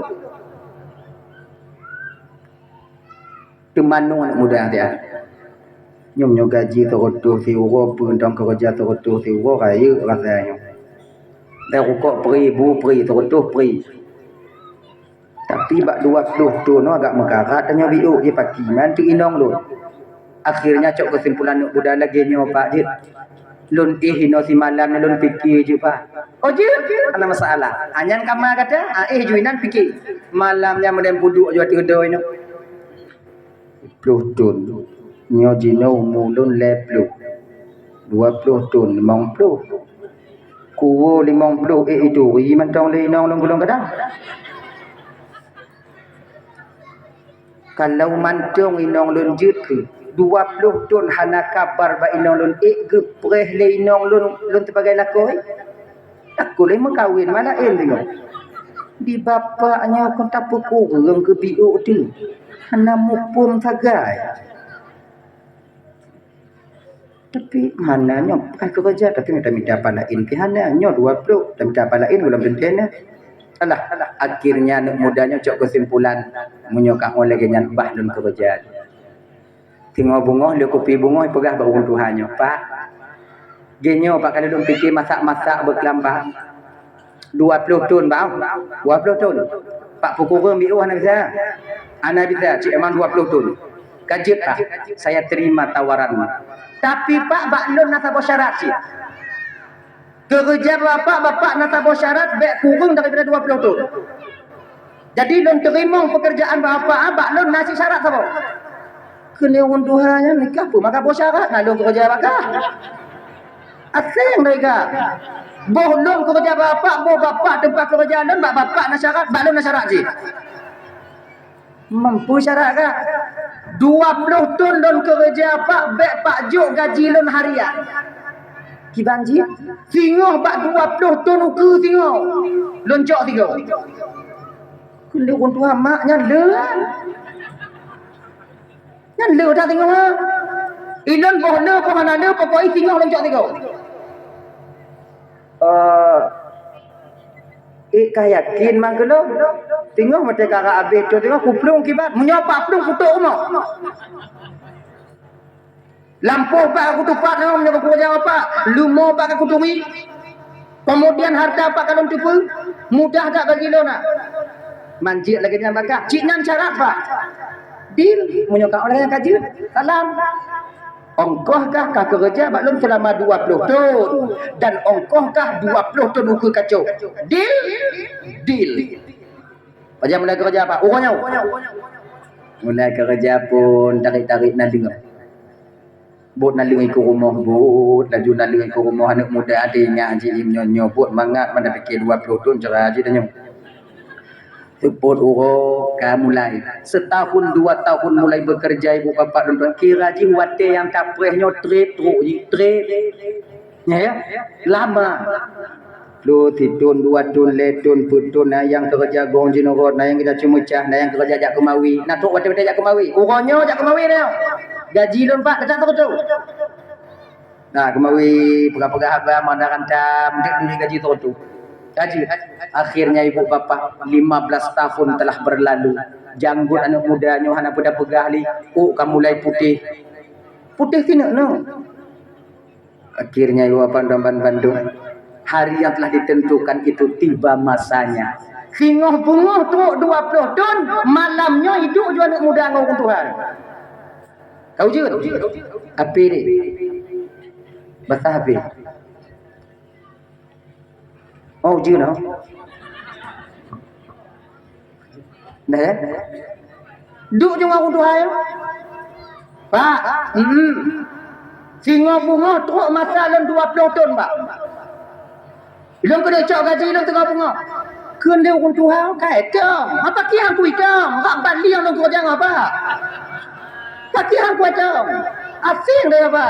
Teumanu aneuk muda dia. Nyoe, nyoe gaji seureutôh siuroe, peue tong keureuja seureutôh siuroe, rayeuk rasa nyoe. Dan rukok pri, bu pri, seureutôh pri. Tapi bak dua ploh thon nyoe agak meukarat tanyoe biôk jih paki man teu inong lôn. Akhirnya cok keusimpulan aneuk muda lagèe nyoe, Pak, jeuet. Lôn éh inoe simalam nyoe lôn pike jeuet, Pak. Oh, jeuet? Hana masalah. Ah, nyan kama gata, ah, éh ju inan pike. Malam nyan meudeh peuduek ju ateueh doe nyoe. Ploh thon. Nyoe jinoe umu lôn lhèe ploh. Dua ploh thon, limong ploh. Kuwoe limong ploh ék ituri mantong lé inong lôn gulong gadang. Kalau mantong inong lôn jeuet keu dua ploh thon hana kabar bak inong lôn ék geupreh lé inong lôn, lôn sibagai lakoe. Takot lé meukawen ma laén deungoe. Di bapak nyoe kon tapeukureueng keu biôk teuh. Hana muphom sagai. Tapi hana nyoe pakai keureuja, tapi mita-mita apa laén pih hana. Nyoe dua ploh, mita-mita apa laén gohlom teuntèe na. Alah, akhirnya aneuk muda nyoe cok keusimpulan, meunyoe ka lagèe nyan bah lôn keureuja. Singoh beungoh, lheueh kupi beungoh, peugah bak ureueng tuha nyoe, "Pak, geuh nyoe Pak, ka lôn pike masak-masak beukeulamba. Dua ploh thon, Bang. Dua ploh thon. Pak peukureueng biôh hana bisa. Hana bisa, cit emang dua ploh thon. Ka jeuet, Pak. Saya terima tawaran. Tapi, Pak, bak lôn na saboh syarat cit." Keureuja bapak, bapak na saboh syarat bèk kureueng daripada dua ploh thon. Jadi lôn teurimong peukeurjaan bapak, bak lôn na cit syarat saboh. Keuneuk ureueng tuha nyan, "Nyan kah peue maka boh syarat na lôn keureuja bak kah? Asèng dari kah? Boh lôn keureuja bapak, boh bapak teumpat keureuja lôn, bak bapak na syarat, bak lôn na syarat cit." Mampu syarat kah? Dua ploh thon lôn keureuja, Pak, bèk Pak jok gaji lôn harian. Kiban jih? Singoh bak dua ploh thon ukeue singoh. Lôn cok singoh. Keuneuk ureueng tuha mak nyan le. Nyan le that singoh ha. Ilôn boh le, boh hana le, pokok jih singoh lôn cok singoh. Eh, ék ka yakin mang keunoe? Teungoh meuteuka ka abéh tu, teungoh kuplueng kiban. Meunyoe pat plueng kutok rumoh. Lampôh pat ka kutupat nyoe, meunyoe kukeureuja pat. Leumo pat ka kuturi. Keumudian hareuta pat ka lôn teupeue. Mudah that bagi lôn na. Manjeuet lagèe nyan bak kah. Cit nyan syarat, Pak. Deal, meunyoe ka lagèe nyan ka jeuet, salam. Ongkoh kah ka keureuja bak lôn seulama dua ploh thon, dan ongkoh kah dua ploh thon ukeue kacok. Deal? Deal. Pajan mulai keureuja, Pak? Uroe nyoe. Mulai keureuja phon tarék-tarék naleueng. Buet naleueng ikoh rumoh, buet laju naleueng ikoh rumoh, aneuk muda teuingat jih nyoe-nyoe buet mangat, mana pike dua ploh thon cerai jih tanyoe. Seupôt uroe ka mulai. Setahun, dua tahun mulai bekerja ibu bapak lôn tuan. Kira jih watèe nyang tapreh nyoe trép trok jih, trép. Ya, ya. Lama. Lheueh sithon, dua thon, lhèe thon, peuet thon, na nyang keureuja gong jinoe rot, na nyang geuda ceumeucah, na nyang keureuja jak keumawi. Na trok watèe-watèe jak keumawi. Uroe nyoe jak keumawi na. Gaji lôn pat datang seukeudeuh. Nah, keumawi peugah-peugah haba, meudaran tam, dek dulu gaji teutu. Gaji. Akhirnya ibu bapak, lima belas tahun telah berlalu. Janggut aneuk muda nyoe hana peugah-peugah lé. Ôk ka mulai putéh. Putéh sineuk nyoe. Akhirnya ibu bapak dan bandum. Hari yang telah ditentukan itu tiba masanya. Singoh beungoh trok dua ploh thon, malam nyoe iduek ju aneuk muda ngon ureueng tuha. Ka ujeuen? Api ni. Basah api. Oh, ujeuen, oh. Dah, ya? Duek ju ngon ureueng tuha, ya? Pak, hmm. Singoh beungoh trok masa lôn dua ploh thon, Pak. Lôn keuneuk cok gaji lôn teungoh beungoh. Kheun lé ureueng tuha, "Ka itong. Apa kiang ku itong? Bak balieng lôn keureuja ngon apa? Apa kiang ku itong? Asing deh apa?"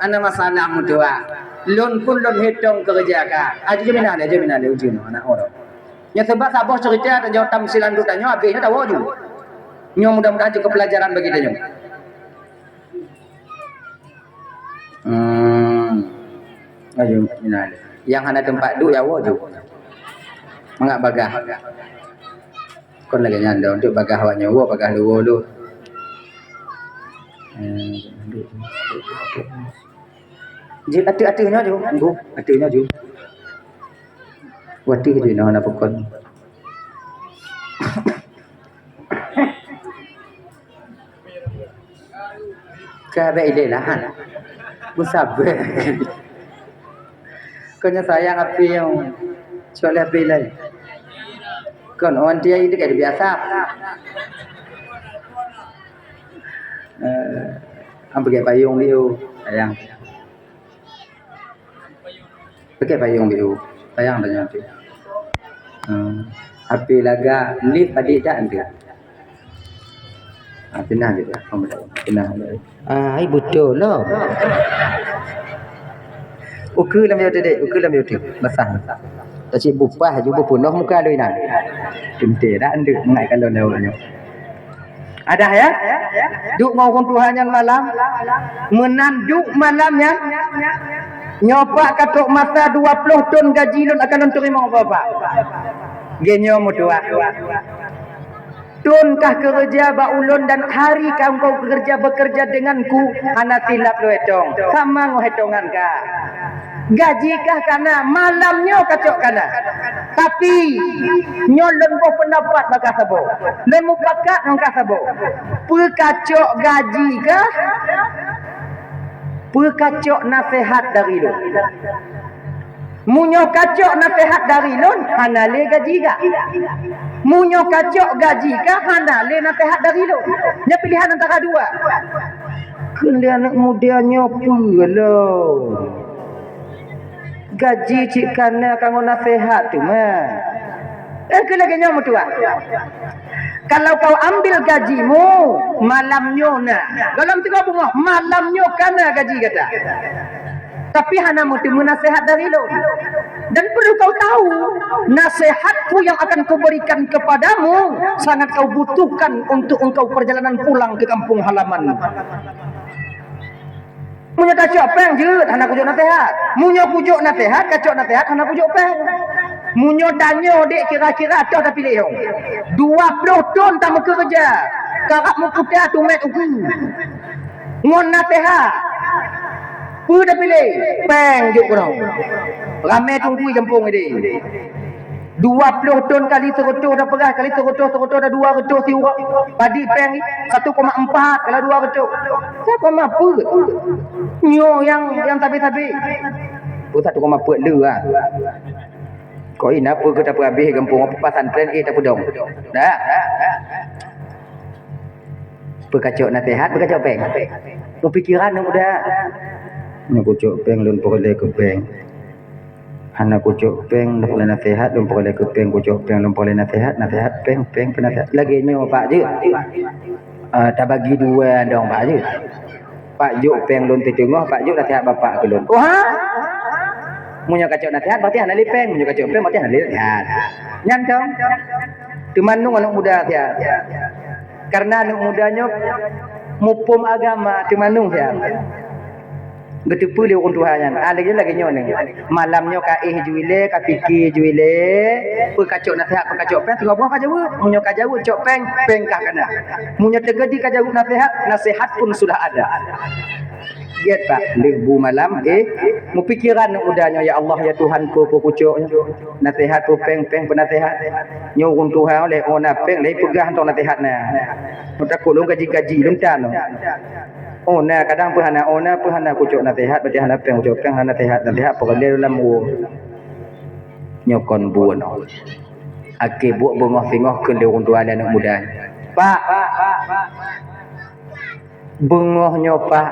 Hana masalah meutuah. Lôn pun lôn hitong keureuja ka. Ah, jeuminan lé, jeuminan lé ujeuen aneuk ureueng. Nyoe sabab saboh cerita tanyoe tamsilan tu tanyoe habéh nyoe tawoe ju. Nyoe mudah-mudahan jeuet keu pelajaran bagi tanyoe. Hmm. Ayo, nah. Nyang hana teumpat duek, ya, woe ju. Mangat bagah. Kon lagèe nyan dong, duek bagah awak nyoe, woe bagah luwoe lu. Eh, jeuet ateueh-ateueh nyoe ju, nunggu ateueh nyoe ju. Watèe ju na, na pukon. Ka bèk ideh lah. Meusabe. Kon nyoe sayang api nyang cok lé api laén. Kon, oh, anti air dekat biasa. Eh, am pakai payung biu, sayang. Pakai payung biu. Sayang dah nyantik. Hmm. Api laga, lift adik dah anti. Ah, tenang je, tenang je. Ah, ai beutôi lah. Ukeue lam biu teuh, ukeue lam biu teuh. Basah. Tacit bupah ju bupeunoh muka lôn inan. Teuntèe dak ndeuek mengai kalon lewat nyoe. Adah ya? Duek ngon ureueng tuha nyan malam. Meunan duek malam nyan. Nyoe Pak ka trok masa dua ploh thon gaji lôn akan lôn teurimong, Bapak. Geuh nyoe meutuah. Thon kah keureuja bak ulôn dan hari ka engkau bekerja, bekerja denganku, hana silap lôn hitong. Sama ngon hitongan kah. Gaji kah kana, malam nyoe kacok kana. Tapi, nyoe lôn boh peundapat bak kah saboh. Lôn mupakat ngon kah saboh. Peue kacok gaji kah? Peue kacok naseuhat dari lôn? Meunyoe kacok naseuhat dari lôn, hana lé gaji kah. Meunyoe kacok gaji kah, hana lé naseuhat dari lôn. Nyan pilihan antara dua. Kheun lé aneuk muda nyoe peue lom. Gaji cit kana ka ngon naseuhat teuma. Eh, keu lagèe nyoe meutuah. Kalau kau ambil gajimu, malam nyoe na. Golom sigoe beungoh, malam nyoe kana gaji gata. Tapi hana meuteumé naseuhat dari lôn. Dan perlu kau tahu, naseuhatku yang akan kuberikan kepadamu sangat kau butuhkan untuk engkau perjalanan pulang ke kampung halaman. Meunyoe tacok péng jeuet, hana kujok naseuhat. Meunyoe kujok naseuhat, kacok naseuhat, hana kujok péng. Meunyoe tanyoe dek kira-kira toh tapiléh nyoe. Dua ploh thon tameukeureuja. Karab meuputa tumét ukeue. Ngon naseuhat. Peue tapiléh? Péng jok keunoe. Ramé tunggui gampông idéh. Dua ploh thon kali seureutôh dah peugah, kali seureutôh, seureutôh dah dua reutôh siuroe. Padi péng satu koma empat kalau dua reutôh. Satu koma empat. Nyoe nyang, nyang sabe-sabe. Peue satu koma empat le ah. Kok ina peue keu tapeuhabéh gampông, apa pesantren eh tapeudong. Dah. Peukacok naseuhat, peukacok péng. Meupikiran aneuk muda. Nyoe kucok péng lôn peureulèe keu péng. Hana kucok péng, lôn peureulèe naseuhat, lôn peureulèe keu péng, kucok péng, lôn peureulèe naseuhat, naseuhat, péng, péng, peunaseuhat. Lagèe nyoe, Pak, jeuet. Ah, tabagi dua dong, Pak, jeuet. Pak jok péng lôn siteungoh, Pak jok naseuhat bapak keu lôn. Oh, ha? Meunyoe kacok naseuhat, berarti hana lé péng. Meunyoe kacok péng, berarti hana lé naseuhat. Nyan dong. Teuma nung aneuk muda siat. Karena aneuk muda nyoe muphom agama, teuma nung siat. Geuteupeue lé ureueng tuha nyan. Ah, lagèe, lagèe nyoe nyoe. Malam nyoe ka éh ju ilèe, ka pike ju ilèe, peukacok naseuhat, peukacok péng, singoh beungoh ka jaweueb. Meunyoe ka jaweueb, cok péng, péng kah kana. Meunyoe teugedi ka jaweueb naseuhat, naseuhat pun sudah ada. Gèt, Pak, lheueh bu malam, éh, meupikiran aneuk muda nyoe, "Ya Allah, ya Tuhanku, peue kucok nyoe? Naseuhat peue péng, péng peue naseuhat?" Nyoe ureueng tuha lé, oh na péng, lé peugah tong naseuhat na. Takot lôn gaji-gaji lôn tan. Oh na, kadang peuhana, oh na peuhana kucok naseuhat, berarti hana péng kucok péng, hana naseuhat, naseuhat peureulèe lam woe. Nyoe kon buet. Akhé buet beungoh singoh kheun lé ureueng tuha lé aneuk muda. Pak, beungoh nyoe Pak,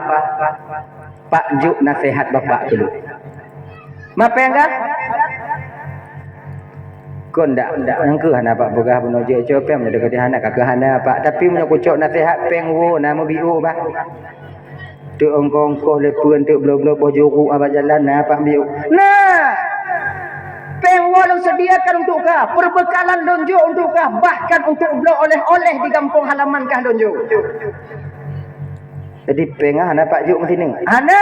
Pak jok naseuhat bapak keu lôn. Ma péng kah? Kon dak, dak, nyang keuh hana Pak peugah bunoe jeuet cok péng, meunyoe deungon hana ka keuh hana Pak. Tapi meunyoe kucok naseuhat péng woe na meubiôh bah. Teuk ongkoh-ongkoh lé peuen, teuk bloe-bloe boh juruk bak jalan na Pak biôh. Nah! Péng woe lôn sediakan untuk kah, peubeukalan lôn jok untuk kah, bahkan untuk bloe oleh-oleh di gampông halaman kah lôn jok. Jadi péng ah hana Pak jok meusineuk. Hana.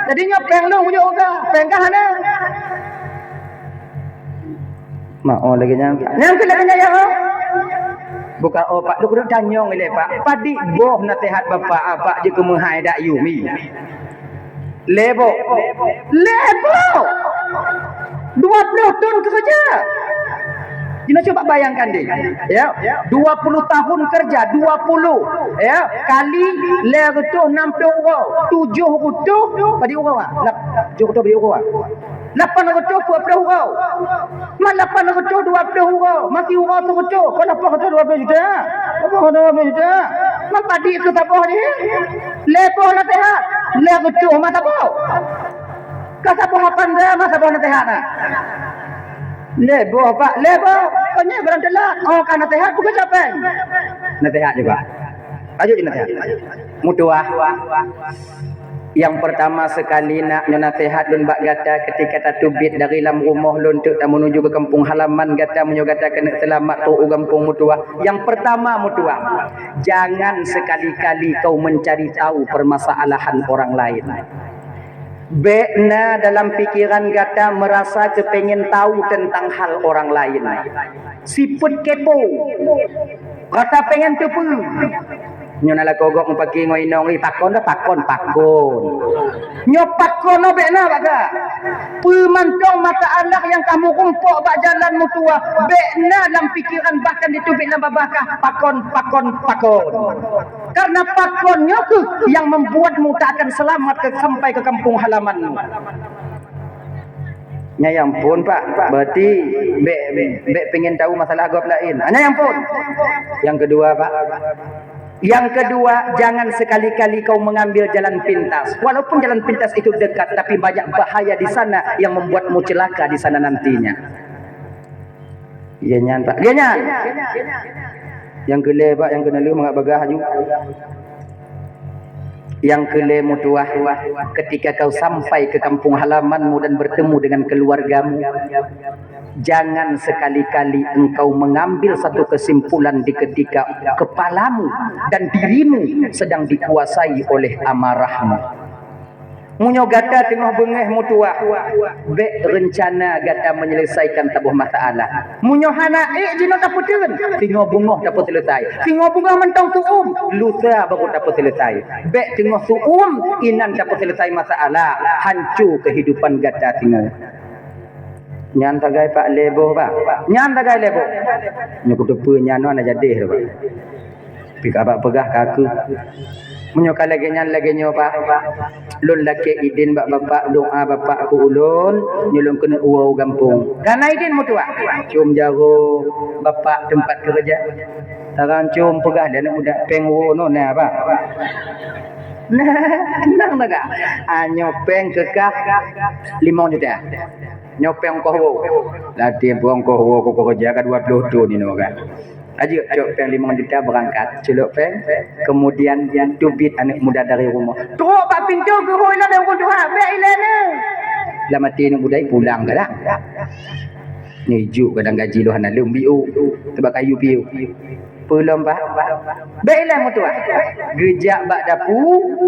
Jadi nyoe péng lôn kujok kah? Péng kah hana? Mak, oh, lagèe nyan. Nyang keu lagèe nyan, ya, oh. Bukan, oh, Pak, duk, duk tanyong ilée, Pak. Padit boh naseuhat Bapak, ah, Pak, jeuet keumeuhai dak yumi. Lhée boh. Lhée boh. Dua puluh thon keureuja. Jinoe cuba bayangkan deh, ya. Dua puluh tahun kerja, dua puluh, ya, kali lhée reutôh nam ploh uroe, tujoh reutôh padit uroe, ah. Lap-, tujoh reutôh padit uroe, ah. Lapan reutôh peuet ploh uroe. Man lapan reutôh dua ploh uroe, masih uroe seureutôh, kon lapan reutôh dua ploh juta. Lapan reutôh dua ploh juta. Man padit keu saboh deh. Lhée boh naseuhat. Lhée reutôh ma saboh. Ka saboh lapan gram ma saboh naseuhat na. Lhée boh, Pak, lhée boh. Kon nyan goh lom teulat. Oh, ka naseuhat, peugah siapa? Naseuhat juga. Lanjut je naseuhat. Mutuah. Nyang peurtama seukali nak nyoe naseuhat lôn bak gata, keutika tateubiet dari lam rumoh lôn teuk tameunuju keu kampông halaman gata, meunyoe gata keuneuk seulamat trok u gampông Mutuah. Nyang peurtama Mutuah, jangan sekali-kali kau mencari tahu permasalahan orang lain. Bék na dalam pikeran gata meurasa keupengen tahu teuntang hal orang lain. Sifeuet kepo. Rasa pengen teupeue. Nyoe na lakoe gob mupaki ngon inong, "Ih, pakon dah, pakon, pakon." Nyoe pakon nyoe bék na bak kah. Peue mantong masalah nyang ka meurumpok bak jalan Mutuah, bék na lam pikeran bahkan diteubiet lam babah kah, pakon, pakon, pakon. Karena pakon nyoe kheueh nyang membuatmu tak akan selamat ke, sampai ke kampung halamanmu. Nyan nyang phon, Pak. Berarti bék, bék pengen tahu masalah gob laén. Ah, nyan nyang phon. Yang kedua, Pak. Yang kedua, jangan sekali-kali kau mengambil jalan pintas. Walaupun jalan pintas itu dekat, tapi banyak bahaya di sana yang membuatmu celaka di sana nantinya. Iya nyan, Pak. Iya nyan. Yang keulhèe, Pak, yang keunaleuh mangat bagah aju. Yang keulhèe Mutuah, ketika kau sampai ke kampung halamanmu dan bertemu dengan keluargamu, jangan sekali-kali engkau mengambil satu kesimpulan di ketika kepalamu dan dirimu sedang dikuasai oleh amarahmu. Meunyoe gata teungoh beungèh Mutuah, bèk reuncana gata meunyeuleusaikon saboh masalah. Meunyoe hana ék jinoe tapeuteun, teungoh beungoh tapeuseuleusaikon. Teungoh beungoh mantong seuuem, lusa baru tapeuseuleusaikon. Bèk teungoh seuuem inan tapeuseuleusaikon masalah, hanco keuhidupan gata teungoh. Nyan sagai Pak lhèe boh, Pak. Nyan sagai lhèe boh. Nyoe kuteupeu nyan nyoe hana jadéh lé, Pak. Pih ka bak peugah ka keuh. Meunyoe ka lagèe nyan lagèe nyoe, Pak, lôn lakèe idin bak Bapak, doa Bapak keu ulôn, nyoe lôn keuneuk woe u gampông. Ka na idin Mutuah? Cium jaroe Bapak teumpat keureuja. Saran cium peugah lé aneuk muda, péng woe nyoe na, Pak. Nah, tenang dah, Kak. Ah, nyoe péng keu kah limong juta. Nyoe péng ongkoh woe. Latih pih ongkoh woe, keu keureuja ka dua ploh thon inoe kan. Aja cok péng limong juta beurangkat, culok péng, kemudian teubiet aneuk muda dari rumoh. Trok bak pintoe geuhôi lom ureueng tuha, bèk ilèe nyoe. Lam até aneuk muda pulang ka dah. Nyoe ijuk kadang gaji lôn hana lom biôh, teubak kayu piôh. Peulom, Pak. Bèk ilèe Mutuah. Geujak bak dapu,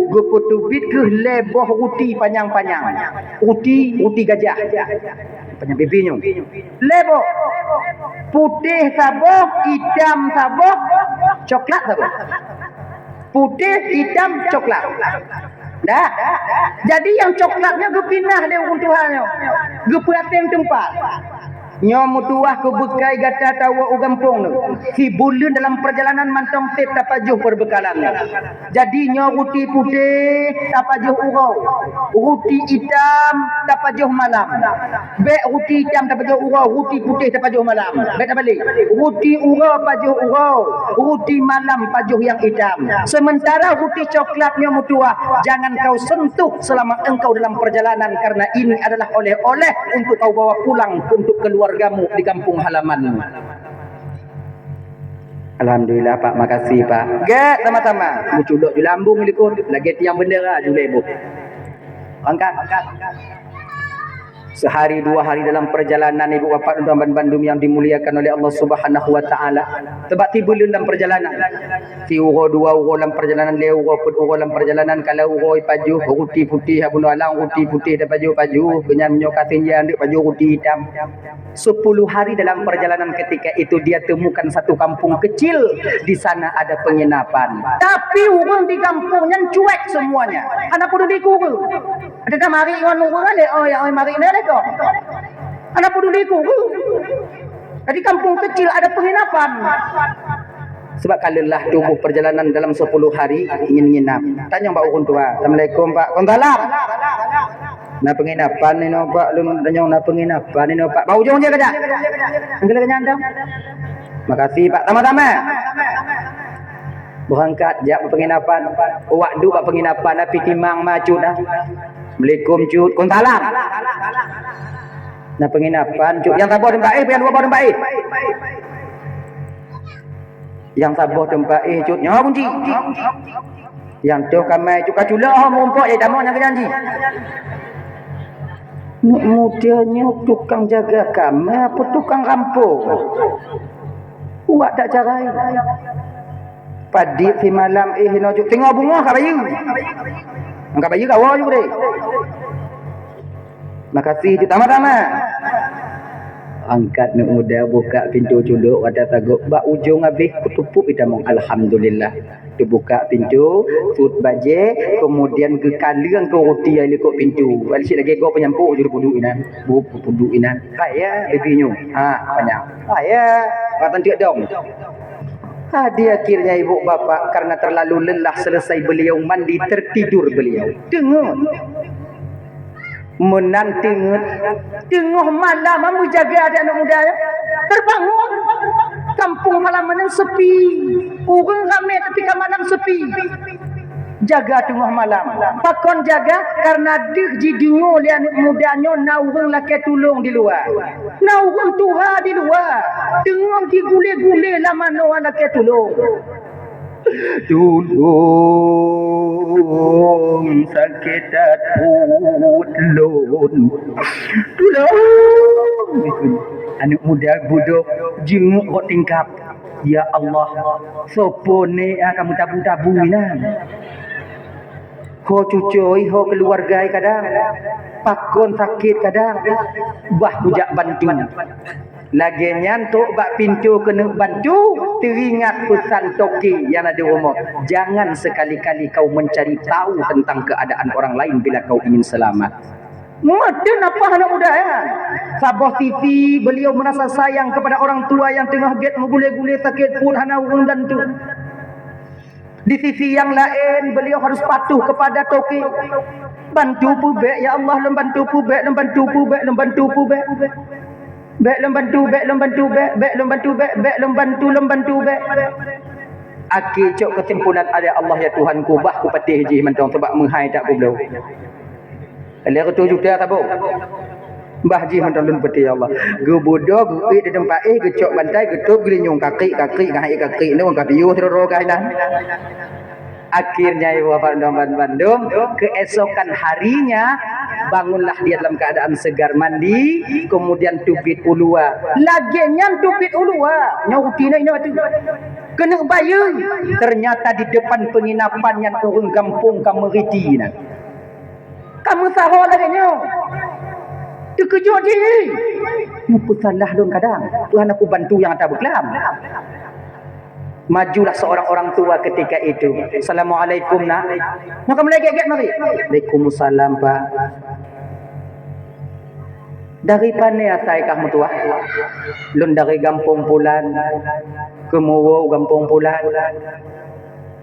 geupeuteubiet keuh lhèe boh ruti panyang-panyang. Ruti, ruti gajah. Panyang pipi nyoe. Lhèe boh. Putéh saboh, itam saboh, coklat saboh. Putéh, itam, coklat. Dah. Jadi nyang coklat nyoe geupinah lé ureueng tuha nyoe. Geupeuaténg teumpat. Nyoe Mutuah keu beukai gata tawoe u gampông nyoe. Sibuleuen dalam perjalanan mantong sép tapajoh peubeukalan nyoe. Jadi nyoe ruti putéh tapajoh uroe, ruti itam tapajoh malam. Bèk ruti itam tapajoh uroe, ruti putéh tapajoh malam. Bèk tabalek. Ruti uroe pajoh uroe, ruti malam pajoh nyang itam. Sementara ruti coklat nyoe Mutuah, jangan kau sentuh selama engkau dalam perjalanan, karena ini adalah oleh-oleh untuk kau bawa pulang untuk keluargamu di kampung halamanmu. Alhamdulillah, Pak. Makasih, Pak. Gèt sama-sama. Meuculok ju lambung likot. Lagèe tiang bendera ju lhèe boh. Angkat. Sehari dua hari dalam perjalanan, ibu bapak dan teman bandum yang dimuliakan oleh Allah Subhanahu wa taala. Teuba tiba lôn dalam perjalanan. Siuroe dua uroe lam perjalanan, lhée uroe peuet uroe lam perjalanan, kalau uroe pajoh, ruti putih, bunoe alang ruti putih dan pajoh-pajoh, keunyan meunyoe ka senja deuk pajoh ruti itam. Sepuluh hari dalam perjalanan ketika itu dia temukan satu kampung kecil, di sana ada penginapan. Tapi ureuëng di kampung nyan cuek semuanya. Hana peuduli keu ureuëng. Ada dah mari ngon ureuëng lé, oh ya, oh mari na lé kok. Hana peuduli keu ureuëng. Jadi kampung kecil ada penginapan. Sebab ka lelah tubuh perjalanan dalam sepuluh hari ingin nginap. Tanyong bak ureuëng tua, "Assalamualaikum, Pak." "Waalaikumsalam." "Na penginapan inoe, Pak?" "Lôn tanyong na penginapan inoe, Pak." Bak ujong je kajak. Angkala kajak dah. "Makasih, Pak." "Sama-sama." Berangkat jak bak penginapan. Awak duek bak penginapan, api timang ma cut dah. "Assalamualaikum, Cut." "Waalaikumsalam." "Na penginapan, Cut?" "Nyang saboh teumpat éh, nyang dua boh teumpat éh." "Nyang saboh teumpat éh, Cut, nyoe kunci. Nyang toh kamai, Cut, ka culok ho meurumpok, jadi tamong nyang keu janji." Aneuk muda nyoe tukang jaga kamai apa tukang rampok? Awak dak jarai. Padit simalam éh inoe, Cut, teungoh beungoh ka bayeue. Ka bayeue ka woe, Cut, deh. "Makasih, Cut, sama-sama." Angkat aneuk muda, buka pintoe culok, rata sagoe bak ujong habéh, kutupuk itamong, alhamdulillah. Teubuka pintoe, sut bajée, keumudian geukaleueng keu ruti nyang likot pintoe. Cit lagée goe peunyampôk jeuet peuduek inan, bu-, peuduek inan. "Hai ya, bibi nyoe." "Ha, panyang." "Hai ya, matan teuk dong." Tadi akhirnya ibu bapak karena terlalu lelah, selesai beliau mandi, tertidur beliau. Teungeut. Meunan teungeut, teungoh malam meujaga aneuk muda nyan. Terbangun. Kampung halaman nyan sepi. Ureuëng ramé tapi ka malam sepi. Jaga teungoh malam. Pakon jaga? Karena deuh jideungoe lé aneuk muda nyoe na ureuëng lakée tulông di luwa. Na ureuëng tuha di luwa. Teungoh jigulé-gulé lam manoe lakée tulông. "Tulông, sakét that pruet lôn. Tulông!" Aneuk muda budok jinguk bak tingkap. Ya Allah, soe po nyan ka meutabu-tabu inan? Ho cucoe, ho keuluwarga kadang, pakon sakét kadang, bah kujak bantu. Lagée nyan trok bak pintoe keuneuk bantu, teuingat peusan toke nyang na di rumoh, "Jangan sekali-kali kau mencari tahu tentang keadaan orang lain bila kau ingin selamat." Meuteun apa aneuk muda nyan? Saboh sisi beliau merasa sayang kepada orang tua yang tengah gét meugulé-gulé sakét pruet hana ureuëng bantu. Di sisi yang laén, beliau harus patuh kepada toke. "Bantu peue bék, ya Allah, lôn bantu peue bék, lôn bantu peue bék, lôn bantu peue bék. Bék lôn bantu, bék lôn bantu, bék, bék lôn bantu, bék, bék lôn bantu, lôn bantu bék." Akhé cok keusimpulan, "Ya Allah, ya Tuhanku, bah kupatéh jih mantong sabab meuhai that kubloe." Lhée reutôh juta saboh. Bah jih mantong lôn patéh, ya Allah. Geubudoe, geuék di teumpat éh, geucok bantai, geutôb, geulinyueng kakrik-kakrik, ngon ék kakrik nyoe ka piôh sidroe-droe kainan. Akhirnya, ibu bapak dan bandum, keesokan harinya, bangunlah dia dalam keadaan segar mandi, kemudian teubiet u luwa. Lagée nyan teubiet u luwa, nyoe rutina inoe tu. Keuneuk bayeue, ternyata di depan penginapan nyan ureuëng gampông ka meuriti nyan. Ka meusaho lagée nyoe. Teukeujot jih. Nyoe peusalah lôn kadang. Tuhan aku bantu nyang ata beuklam. Majulah seorang orang tua ketika itu. "Assalamualaikum, Nak." Maka mulai gét-gét mari. "Waalaikumsalam, Pak." "Dari pane asai kah meutuwah?" "Lôn dari gampông pulan, keumuwoe gampông pulan."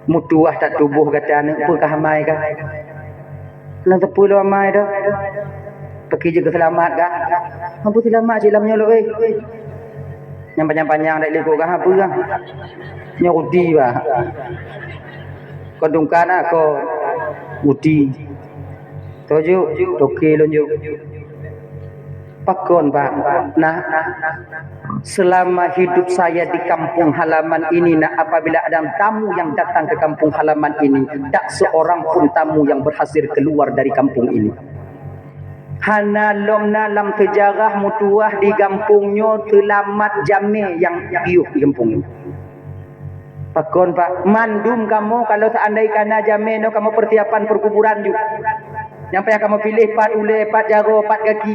"Meutuwah that tuboh gata aneuk, peue kah amai kah?" "Hana teupeu lom amai dah." "Pakri jeuet keuseulamat kah?" "Hana peue seulamat cit lam nyoe lôn, eh." "Nyang panyang-panyang dak likot kah, hana peue kah?" "Nyoe ruti bah." "Kon tungkat na kon ruti." "Toh jok, toke lôn jok." "Pakon, Pak?" "Nah, selama hidup saya di kampung halaman ini, Nak, apabila ada tamu yang datang ke kampung halaman ini, tak seorang pun tamu yang berhasil keluar dari kampung ini." Hana lom na lam seujarah meutuah di gampông nyoe seulamat jamé nyang piôh di gampông nyoe. Pakon, Pak? Mandum kamoe, kalau seandai ka na jamé nyoe, kamoe persiapan perkuburan ju. Nyang payah kamoe piléh pat ulée, pat jaroe, pat gaki.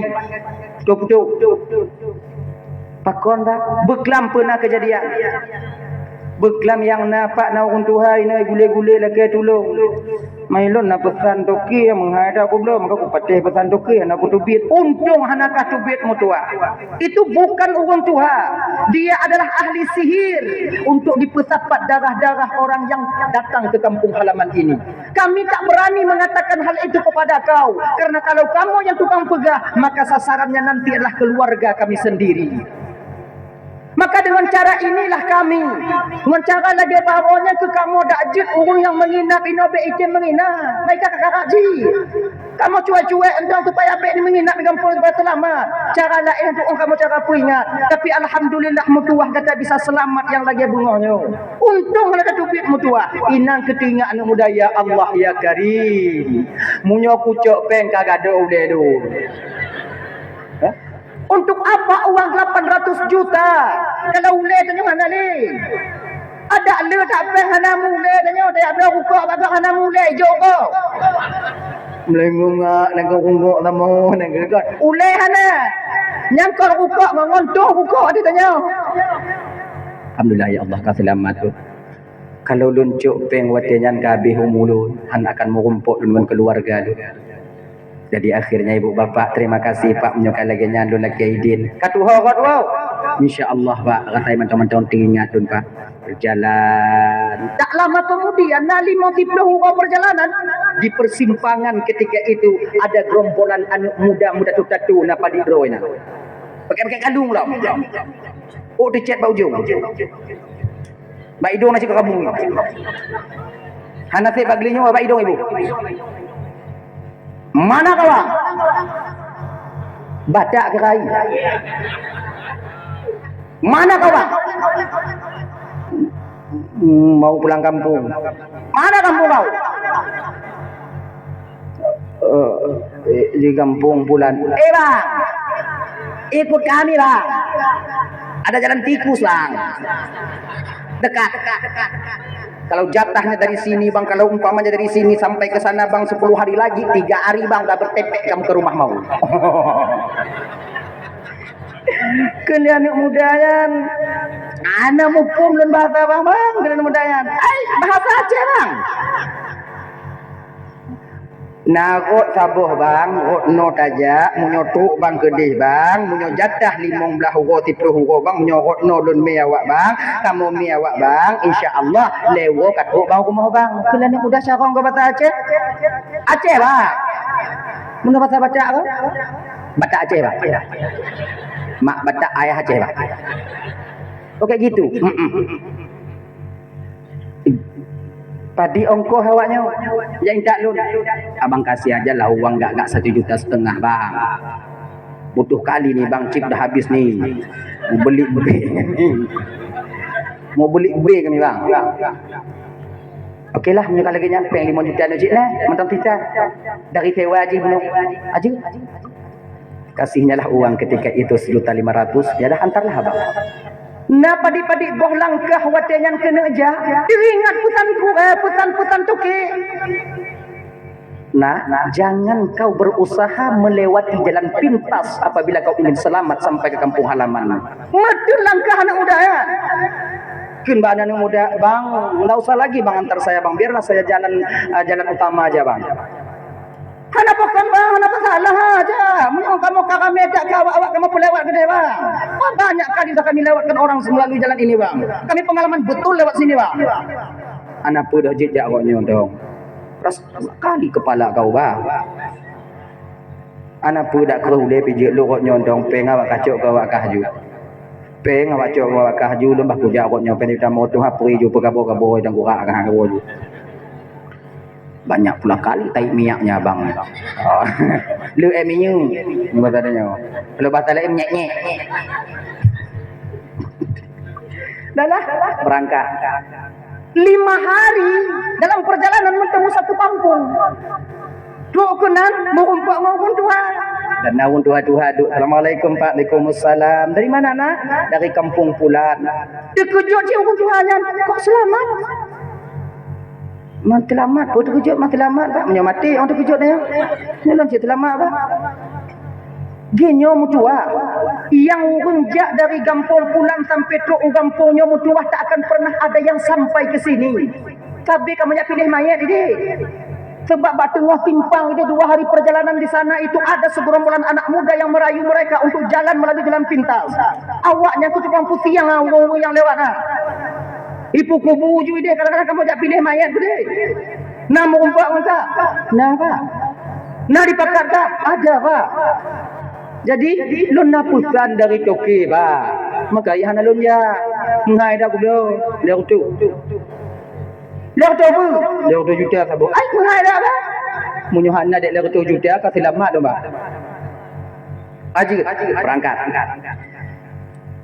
Beutôi-beutôi. Pakon, Pak? Beuklam peue na keujadian. Beuklam nyang na, Pak, na ureuëng tuha inoe gulé-gulé lakée tulông. Mai lôn na peusan toke meuhai that gob lom, maka kupatéh peusan toke hana kuteubiet. Untông hana ka teubiet meutuah. Itu bukan ureuëng tuha. Dia adalah ahli sihir untuk dipeusapat darah-darah orang yang datang ke kampung halaman ini. Kami tak berani mengatakan hal itu kepada kau, karena kalau kamu yang tukang peugah, maka sasarannya nanti adalah keluarga kami sendiri. Maka dengan cara inilah kami, dengan cara lagée baroe nyan keu kamoe dak jeuet ureuëng nyang meuinap inoe bék item meuinap, mereka ka karap jih. Kamoe cuek-cuek entong supaya bék meuinap di gampông supaya seulamat. Cara laén untuk kamoe cara peuingat. Tapi alhamdulillah meutuah gata bisa seulamat nyang lagée beungoh nyoe. Untông hana tateubiet meutuah. Inan keu teuingat aneuëk muda, ya Allah ya Karim. Meunyoe kucok péng ka gadôh ulée lôn. Hah? Untuk apa uang delapan ratus juta kalau ulée tanyoe hana lé? Adak le that péng hana mulée tanyoe, tajak bloe rukok bagoe hana mulée, ijok rukok. Meulengok ngak, nangkok rungok lama, nangkok. Ulée hana. Nyang kon rukok ngon toh rukok di tanyoe. Alhamdulillah ya Allah ka seulamat tu. Kalau lôn cok péng watée nyan ka habéh umu lôn, hana akan meurumpok lôn ngon keuluwarga lôn. Jadi akhirnya ibu bapak, terima kasih Pak, meunyoe ka lagée nyan lôn lakée idin. Ka tuho rot woe. Insya Allah Pak, rasai mantong-mantong teuingat lôn Pak. Berjalan. Tak lama kemudian, na limong siplôh uroe perjalanan, di persimpangan ketika itu ada gerombolan aneuk muda meutatô-tatô na padit droe na. Pakai-pakai kalung lah. Oh, teucet bak ujong. Bak idong na cit ka kabung. Hana sép bak geulinyueng, bak idong ibu. Mana kawan? Batak keukai. Mana kawan? Hmm, mau pulang kampung. Mana kampung kau? Eh, di kampung Pulan. Eh, Bang, ikut kami, Bang. Ada jalan tikus, Bang. Dekat. Kalau jatahnya dari sini, Bang, kalau umpamanya dari sini sampai ke sana, Bang, sepuluh hari lagi, tiga hari, Bang, udah bertepek kamu ke rumah mau. Keuneuk aneuk muda nyan, hana muphom lôn bahasa Bang, Bang, keuneuk aneuk muda nyan. Ai, bahasa Aceh, Bang. Na rot saboh, Bang, rot noe tajak, meunyoe trok Bang keudeh, Bang, meunyoe jatah limong blaih uroe, siplôh uroe, Bang, meunyoe rot noe lôn mé awak, Bang, kamoe mé awak, Bang, insya Allah, lhèe uroe ka trok Bang rumoh, Bang. Keuneuk aneuk muda carông keu bahasa Aceh? Aceh, Bang. Meunyoe bahasa Batak, Bang? Batak Aceh, Bang. Mak Batak, ayah Aceh, Bang. Oke, gitu. Mm-mm. Padit ongkoh awak nyoe? Nyang intat lôn. Abang kasih aja lah uang gak-gak satu juta setengah, Bang. Butuh kali ni, Bang, chip dah habis ni. Mau beli B. Mau beli B kami, Bang. Oke lah, meunyoe ka lagèe nyan, péng limong juta nyoe cit nah, mantong titah. Dari sewa aja bunoe. Aja. Kasihnya lah uang ketika itu sejuta lima ratus, ya dah, antarlah abang. Na padit-padit boh langkah watèe nyan keuneuk jak, teuingat peusan ku-, eh, peusan-peusan toke. Nah, jangan kau berusaha melewati jalan pintas apabila kau ingin selamat sampai ke kampung halaman. Meuteun langkah aneuk muda nyan. Kheun bak aneuk muda, "Bang, ndak usah lagi bang antar saya bang, biarlah saya jalan, eh, jalan utama aja bang." "Hana pakon bang, hana masalah aja. Meunyoe kamoe ka ramè that keu awak-awak, kamoe peulewat keudeh bang. Banyak kali dah kami lewatkan orang melalui jalan ini bang. Kami pengalaman betul lewat sini bang." Hana peue dah jeuet jak awak nyoe dong. Ras kali kepala kau bang. Hana peue dak kreueh ulèe pih jeuet lôn rot nyoe dong, péng awak kacok keu awak kah ju. Péng awak cok keu awak kah ju, lôn bah kujak rot nyoe péng tamong tuha pui ju peugabo-gabo dan kurak kah gabo ju. Banyak pula kali tai minyaknya abang ni. Oh. Lu eh minyu. Ni bahasa dia nyoe. Kalau bahasa lain nyek-nyek. Dah lah, berangkat. Lima hari dalam perjalanan bertemu satu kampung. Trok keunan meurumpok ngon ureueng tuha. Dan na ureuëng tuha-tuha duek, "Assalamualaikum, Pak." "Waalaikumsalam." "Dari mana, Nak?" "Dari kampung Pulan." Teukeujot cit ureuëng tuha nyan, "Kok seulamat?" "Man seulamat? Peue teukeujot man seulamat, Pak? Meunyoe maté, ureuëng teukeujot nyan. Nyoe lôn cit seulamat, Pak." Geuh nyoe meutuah. Nyang ureuëng jak dari gampông Pulan sampai trok u gampông nyoe meutuah, tak akan pernah ada yang sampai ke sini. Sabe kamoe jak piléh manyét idéh. Sebab bak teungoh simpang idéh, dua hari perjalanan di sana itu ada segerombolan anak muda yang merayu mereka untuk jalan melalui jalan pintas. Awaknyan tu tukang pusiang ah, ureuëng-ureuëng nyang lewat ah. Ipeukubu ju idéh, kadang-kadang kamoe jak piléh manyét idéh. Na meurumpok ngon ka? Na, Pak. Na dipakat ka? Ada, Pak. Jadi, lôn na peusan dari toke, Pak. Maka, ya hana lôn jak. Meuhai dak kudo, lhèe reutôh. Lhèe reutôh peue? Lhèe reutôh juta saboh. Ai, meuhai dak, Pak. Meunyoe hana dek lhèe reutôh juta, ka seulamat lôn, Pak. Ajeut, berangkat.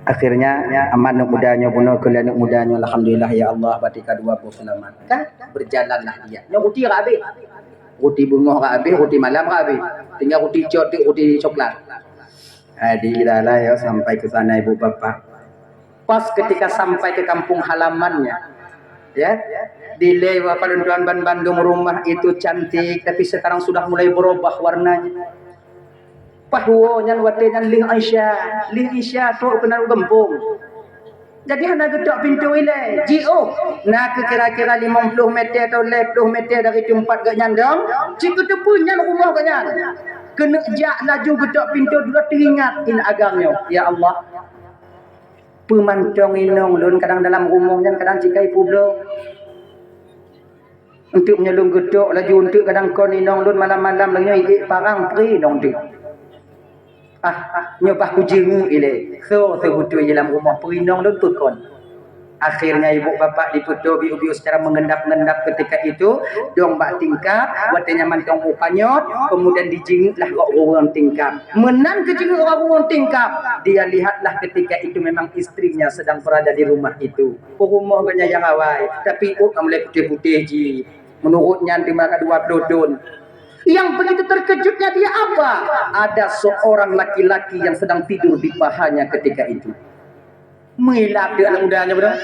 Akhirnya, amat aneuk muda nyoe bunoe keu lhèe aneuk muda nyoe, alhamdulillah, ya Allah, bak tingkat dua boh seulamat. Kan? Berjalanlah dia. Nyoe ruti ka habéh. Ruti beungoh ka habéh, ruti malam ka habéh. Tinggai ruti cot, ruti coklat. Jadi, dah lah ya, sampai ke sana ibu bapak. Pas ketika sampai ke kampung halamannya, ya, dilèe bapak dan tuan ban-, bandum rumah itu cantik, tapi sekarang sudah mulai berubah warnanya. Pas woe nyan watèe nyan lheueh Isya, lheueh Isya trok keunan u gampông. Jadi hana geutok pintoe ilèe. Jiôh, na keu kira-kira limong ploh meter atau lhèe ploh meter dari teumpat geuh nyan dong, cit geuteupeue nyan rumoh geuh nyan. Keuneuk jak laju geutok pintoe, dua teuingat in agam nyoe, "Ya Allah, peue mantong inong lôn kadang dalam rumoh nyan kadang cit ka ipeubloe." Eunteuk meunyoe lôn geutok laju, eunteuk kadang kon inong lôn malam-malam lagèe nyoe, ék parang pri inong teuk. Ah, nyoe bah kujeungeuk ilèe. Soe seubeutôi di lam rumoh, peue inong lôn peue kon. Akhirnya ibu bapak dipeutô biu-biu secara mengendap-endap ketika itu, dong bak tingkap, watèe nyan mantong u panyöt, kemudian dijeungeuklah rot ureueng tingkap. Meunan keujeungeuk rot ureueng tingkap, dia lihatlah ketika itu memang istrinya sedang berada di rumah itu. Peurumoh geuh nyan nyang awai, tapi ôk ka mulai putéh-putéh jih. Meunurot nyan teuma ka dua ploh thon. Yang begitu terkejutnya dia apa? Ada seorang laki-laki yang sedang tidur di pahanya ketika itu. Meuilap deuek aneuk muda nyoe beudôh.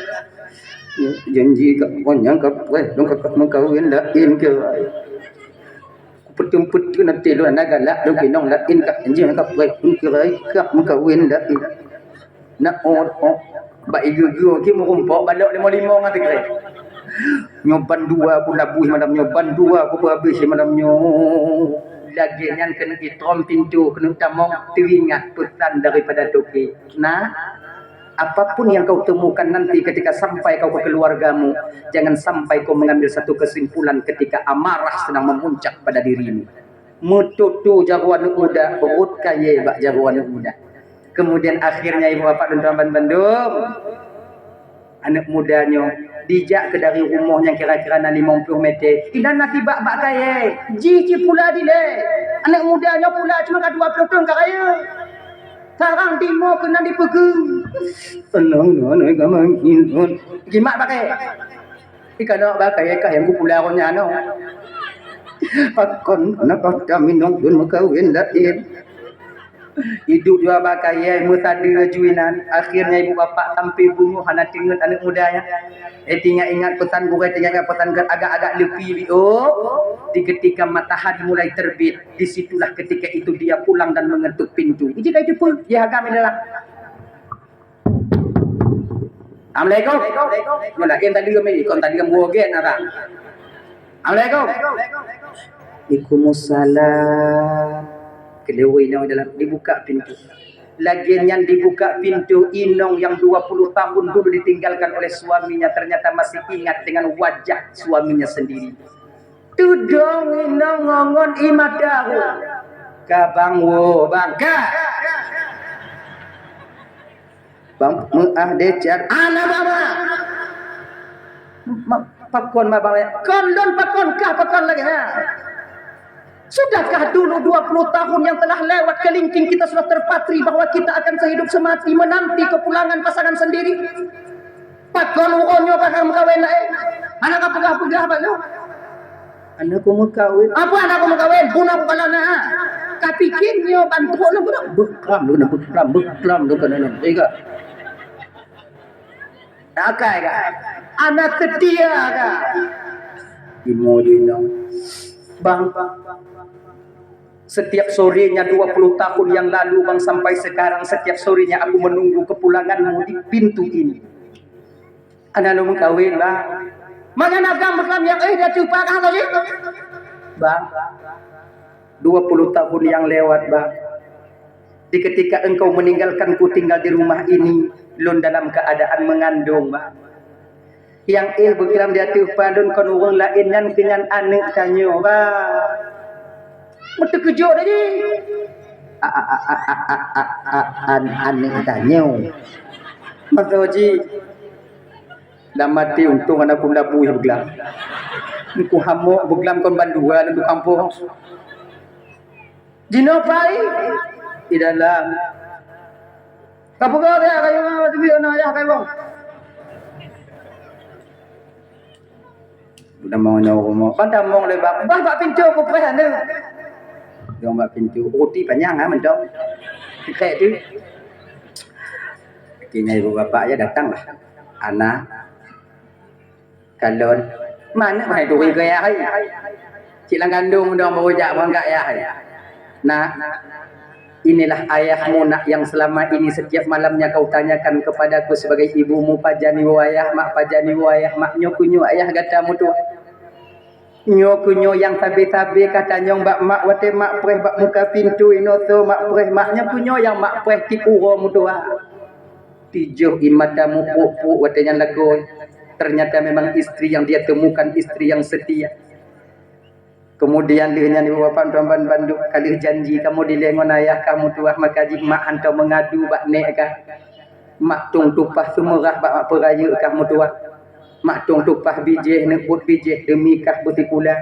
Janji kah, kon nyang ka preh, dong ka meukawen laén keuh. Peuteun-peuteun até lôn hana galak lôn keu inong laén, ka janji ka preh lôn keurai ka meukawen laén. Na ot, ot. Bak igeue-geue ki meurumpok balok limong-limong ateueh keureh. Nyoe ban dua ku labuih malam nyoe, ban dua ku peuhabéh malam nyoe. Lagèe nyan keuneuk itrom pintoe, keuneuk tamong, teuingat peusan daripada toke. Nah, apapun yang kau temukan nanti ketika sampai kau ke keluargamu, jangan sampai kau mengambil satu kesimpulan ketika amarah sedang memuncak pada dirimu. Meututoe jaroe aneuk muda, rhot kayèe bak jaroe aneuk muda. Kemudian akhirnya ibu bapak dan tuan bandum, aneuk muda nyoe dijak keu dari rumoh nyang kira-kira na limong ploh meter. Inan na sibak bak kayèe, jih cit pula dilèe. Aneuk muda nyoe pula cuma ka dua ploh thon ka rayeuk. Sarang timoh keunan dipeugöt. Tenang, tenang, tenang, tenang. Jimat bak kayèe. Ikalon bak kayèe ka nyang geupula roh nyan nyoe. Pakon na kata minong lôn meukawen laén. Iduek jua bak kayèe meusadeue laju inan. Akhirnya ibu bapak sampai beungoh hana teuingat aneuk muda nyan. Eh, teuingat-ingat peusan gurèe, teuingat-ingat peusan gurèe, agak-agak leupi biôh. Di ketika matahari mulai terbit, di situlah ketika itu dia pulang dan mengetuk pintu. Iji ka itu pun, dia agak menyerah. Assalamualaikum. Nyoe laén tadi kami, kon tadi kami buah gen, Abang. Assalamualaikum. Waalaikumsalam. Keuliwat inong dalam, dibuka pintu. Lagèe nyan dibuka pintu, inong yang dua puluh tahun dulu ditinggalkan oleh suaminya, ternyata masih ingat dengan wajah suaminya sendiri. Teudong inong ngon i mata. Ka bang wo, bang ka. Bang meuah decat. Ana baba. Ma-, pakon ma bang? Kon lôn pakon kah pakon lagèe nyan? Sudahkah dulu dua puluh tahun yang telah lewat kelingking kita sudah terpatri bahwa kita akan sehidup semati menanti kepulangan pasangan sendiri? Pakon uroe nyoe ka meukawen laén? Hana ka peugah-peugah bak nyoe. Aneuk ku meukawen. Apa aneuk ku meukawen? Bunoe ku kalon na. Tapi kheun nyoe ban trok lôn keunoe, beuklam lôn, beuklam, beuklam lôn keunoe. Tiga. Akai ka. Anak setia ka. Imo jinoe. Bang, setiap sorenya dua puluh tahun yang lalu, Bang, sampai sekarang, setiap sorenya aku menunggu kepulanganmu di pintu ini. Hana lôn meukawen, Bang. Maka na agam beuklam nyang, eh, dah cupa kah tadi? Bang, dua puluh tahun yang lewat, Bang. Di ketika engkau meninggalkanku tinggal di rumah ini, lôn dalam keadaan mengandung, Bang. Nyang éh beuklam di ateueh palon kon ureuëng laén nyan keuh nyan aneuëk tanyoe, Bang. Meuteukeujot lagi. A, a, a, a, a, a, a, an-, aneuëk tanyoe. Masa jih, lam até untông hana kum labui beuklam. Ku hamok beuklam kon bandua lôn tu kampung. Jinoe pai di dalam. Ka peugah dia kayu teubiet na ayah kayu. Budak mau nyoe rumoh, ban tamong lé bak, bah bak pintu ku preh ande. Dong bak pintu, roti panyang ha mantong. Tiket tu. Akhirnya ibu bapak ya datanglah. Anak Kalon, mana mai turi keu ayah hai? Cit lam kandong dong baru jak beurangkat ayah hai. Nak, inilah ayahmu nak yang selama ini setiap malamnya kau tanyakan kepadaku sebagai ibumu, pajan ibu ayah mak, pajan ibu ayah mak, nyoe keuh nyoe ayah gata meutuah. Nyoe keuh nyoe nyang sabe-sabe ka tanyong bak mak watée mak preh bak muka pintu inoe soe mak preh mak, nyoe keuh nyoe nyang mak preh tiep uroe meutuah. Tijoh ie mata mupuk-puk watée nyan lakoe. Ternyata memang istri yang dia temukan istri yang setia. Kemudian lheueh nyan ibu bapak tuan ban bandum ka lheueh janji kamoe dilée ngon ayah kamoe tuah maka jih mak hantom meungadu bak nék kah. Mak tueng tupah seumeurah bak mak peurayeuk kah meutuah. Mak tueng tupah bijéh neubot bijéh deumi kah beusikula.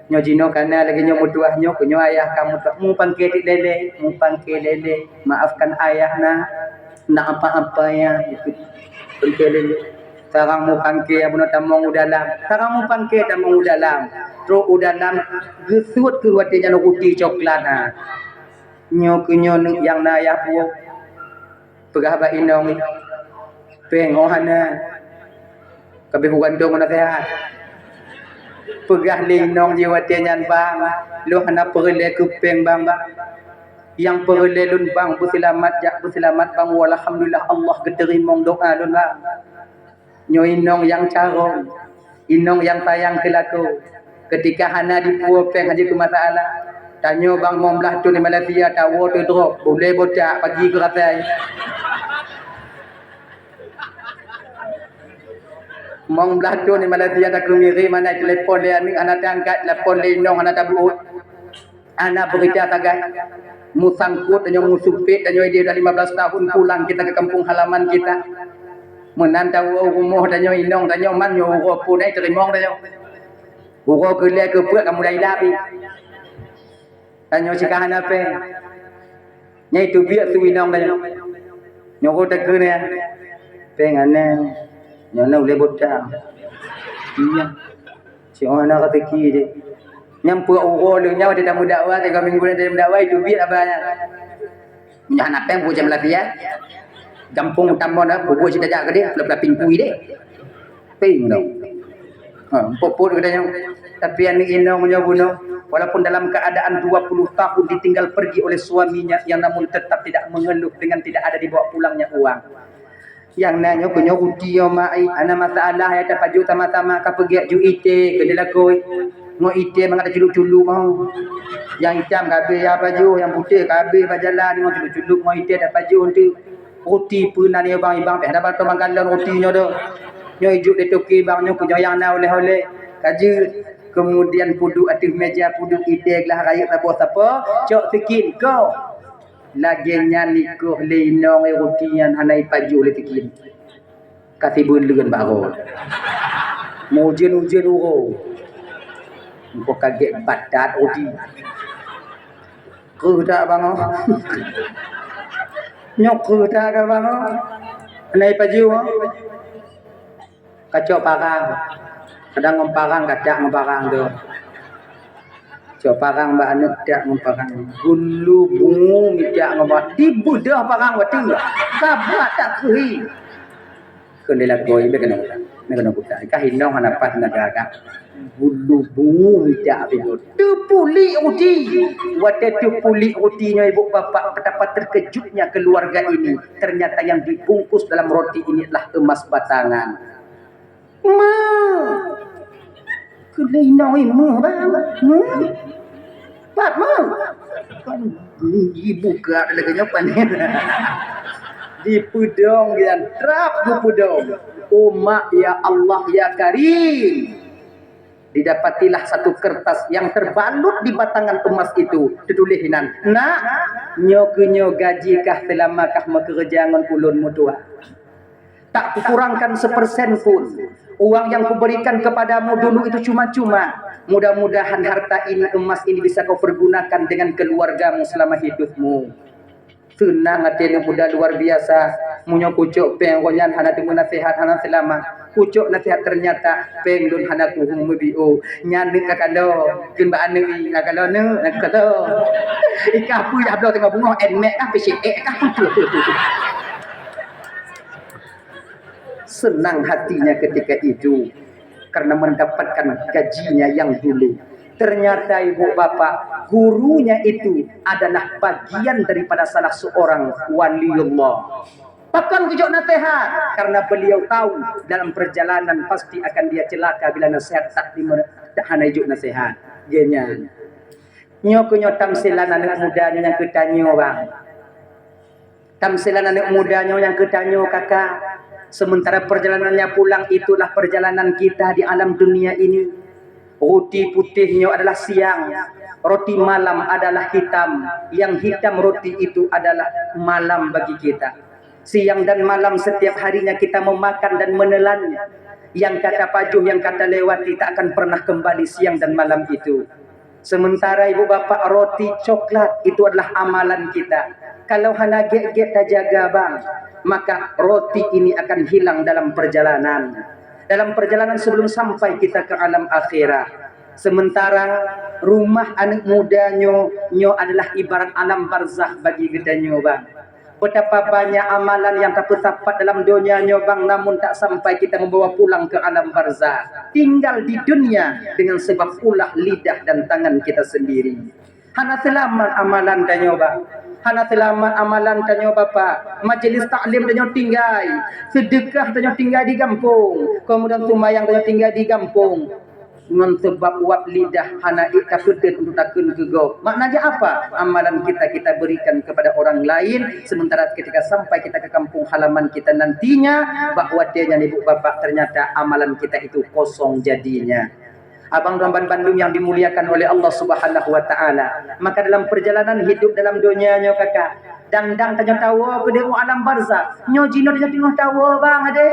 Nyoe jinoe kana lagée nyoe meutuah nyoe keuh nyoe ayah kah meutuah mupangke tiek lélée, mupangke lélée. Maafkan ayah na, na apa-apa ya. Pangke lélée. Sarang mupangke bunoe tamong u dalam, sarang mupangke tamong u dalam. Trok u dalam geusuet keuh watée nyan ruti coklat ha. Nyoe keuh nyoe neuk nyang na ayah puwoe. Peugah bak inong, péng oh hana. Kabeh kugantong meunasehat. Peugah lé inong jih watée nyan bang, lôn hana peureulée keu péng bang, bang. Nyang peureulée lôn bang beuseulamat jak beuseulamat bang, walhamdulillah Allah geuteurimong doa lôn bang. Nyoe inong nyang carông, inong nyang sayang keu lakoe. Keutika hana dipuwoe péng hana keu masalah. Tanyoe bang mong blaih thon di Malaysia tawoe teudrop, bulée botak pagi keu ratai. Mong blaih thon di Malaysia takeu miré mana telepon lé aneuëk hana tangkat, telepon lé inong hana tabeuôt. Hana beurita sagai. Meusangkot tanyoe, meuseumpét tanyoe, dia dah lima belas tahun pulang kita ke kampung halaman kita. Meunan tawoe u rumoh tanyoe inong tanyoe man nyoe uroe pun ai teurimong tanyoe. Uroe keu lhée keu peuet kamoe dah ilap. Tanyoe sika hana péng. Nyai teubiet su inong tanyoe. Nyoe takeu nyan. Péng hana. Nyoe na ulée butang. Iya. Si oh na rezeki deh. Nyang peuet uroe lé nyawa di tamu dakwa, tiga minggu lé tamu dakwa itu biet apa nya. Nyoe hana péng buet jam latihan. Gampông tamon na buet cita jak gede, pula-pula pingkui deh. Péng dong. Ha, empuk-empuk kita nyoe. Tapi aneuk inong nyoe bunoe, walaupun dalam keadaan dua puluh tahun ditinggal pergi oleh suaminya, yang namun tetap tidak mengeluh dengan tidak ada dibawa pulangnya uang. Nyang na nyoe keuh nyoe ruti nyoe mak ai, hana masalah ya tapajoh sama-sama ka peugét ju ité keu dilakoe. Ngon ité mangat taculuk-culuk mau. Nyang itam ka abéh ya pajoh, nyang putéh ka abéh bak jalan ngon culuk-culuk ngon ité tapajoh enteuk. Ruti peue nan nyoe bang ibang pih hana bantu mangkalon ruti nyoe doh. Nyoe ijuk di toke bang nyoe keuh nyoe nyang na oleh-oleh. Ka jeuet. Kemudian peuduek ateueh meja peuduek ité glah rayeuk saboh sapo, cok sikin ko. Lagée nyan ikoh lé inong ruti nyan hana ipajoh lé sikin. Ka sibeuleuen baro. Meuujeuen-ujeuen uroe. Engko kagét batat odi. Kreueh that bangoh. Nyoe kreueh that ka bangoh. Hana ipajoh. Kacok parang. Kadang ngon parang, kacak ngon parang tu. Parang bak aneuk, tak ngon parang. Gulu bungu mijak ngon bak. Dibeudôh parang watèe. Ka brat tak keuhi. Kheun lé lakoe, meukeunong kutak. Meukeunong kutak. Ka inong hana pat neugara. Gulu bungu mijak bingung. Teupulék ruti. Watèe teupulék ruti nyoe, ibu bapak, betapa terkejutnya keluarga ini. Ternyata yang dibungkus dalam roti ini adalah emas batangan. Ma! Keuleunoi meuh, bang. Meuh. Pat meuh. Kan dibuka lagèe nyoe pan. Dipeudong, dan trap geupeudong. Oh, mak, ya Allah, ya Karim. Didapatilah satu kertas yang terbalut di batangan emas itu. Teutuléh inan, "Nak, nyoe keuh nyoe gaji kah seulama kah meukeureuja ngon ulôn, meutuah." Tak kukurangkan sepersen pun. Uang yang kuberikan kepadamu dulu itu cuma-cuma. Mudah-mudahan harta ini, emas ini bisa kau pergunakan dengan keluargamu selama hidupmu. Seunang até aneuk muda luar biasa. Meunyoe kucok péng, gobnyan hana teumé naseuhat, hana seulama. Kucok naseuhat, ternyata péng lôn hana kuhong meubiôh. Nyan neuk ka kalo, kheun bak aneuk, "Ka kalo neuk, ka kalo." Ikah peue jak bloe teungoh beungoh, ènmèk kah, peusiek kah, peue-peue. Senang hatinya ketika itu karena mendapatkan gajinya yang dulu. Ternyata, ibu bapak, gurunya itu adalah bagian daripada salah seorang waliullah. Pakon geujok naseuhat? Karena beliau tahu dalam perjalanan pasti akan dia celaka bila naseuhat tak di-, tak hana ijok naseuhat. Gobnyan. Nyoe keuh nyoe tamsilan aneuk muda nyoe nyang keu tanyoe, bang. Tamsilan aneuk muda nyoe nyang keu tanyoe, kaka. Sementara perjalanannya pulang, itulah perjalanan kita di alam dunia ini. Roti putih nyoe adalah siang, roti malam adalah hitam. Yang hitam roti itu adalah malam bagi kita. Siang dan malam setiap harinya kita memakan dan menelannya. Yang ka tapajoh, yang ka talewati, tak akan pernah kembali siang dan malam itu. Sementara ibu bapak, roti coklat itu adalah amalan kita. Kalau hana gét-gét tajaga, bang, maka roti ini akan hilang dalam perjalanan. Dalam perjalanan sebelum sampai kita ke alam akhirat. Sementara rumah aneuk muda nyoe, nyoe adalah ibarat alam barzakh bagi geutanyoe, bang. Betapa banyak amalan yang tapeusapat dalam donya nyoe, bang, namun tak sampai kita membawa pulang ke alam barzakh. Tinggal di dunia dengan sebab ulah lidah dan tangan kita sendiri. Hana seulamat amalan tanyoe, bang. Hana seulamat amalan tanyoe, bapak. Majelis taklim tanyoe tinggai. Seudeukah tanyoe tinggai di gampông. Keumudian seumayang tanyoe tinggai di gampông. Ngon seubab uap lidah hana ék tapeudeuet untuk takheun keu gob. Maknanya apa? Amalan kita, kita berikan kepada orang lain, sementara ketika sampai kita ke kampung halaman kita nantinya, bak watèe nyan ibu bapak, ternyata amalan kita itu kosong jadinya. Abang dan ban bandum yang dimuliakan oleh Allah Subhanahu wa Ta'ala, maka dalam perjalanan hidup dalam donya nyoe, kaka, dang-dang tanyoe tawoe keudéh u alam barzakh. Nyoe jinoe tanyoe teungoh tawoe, bang, adé.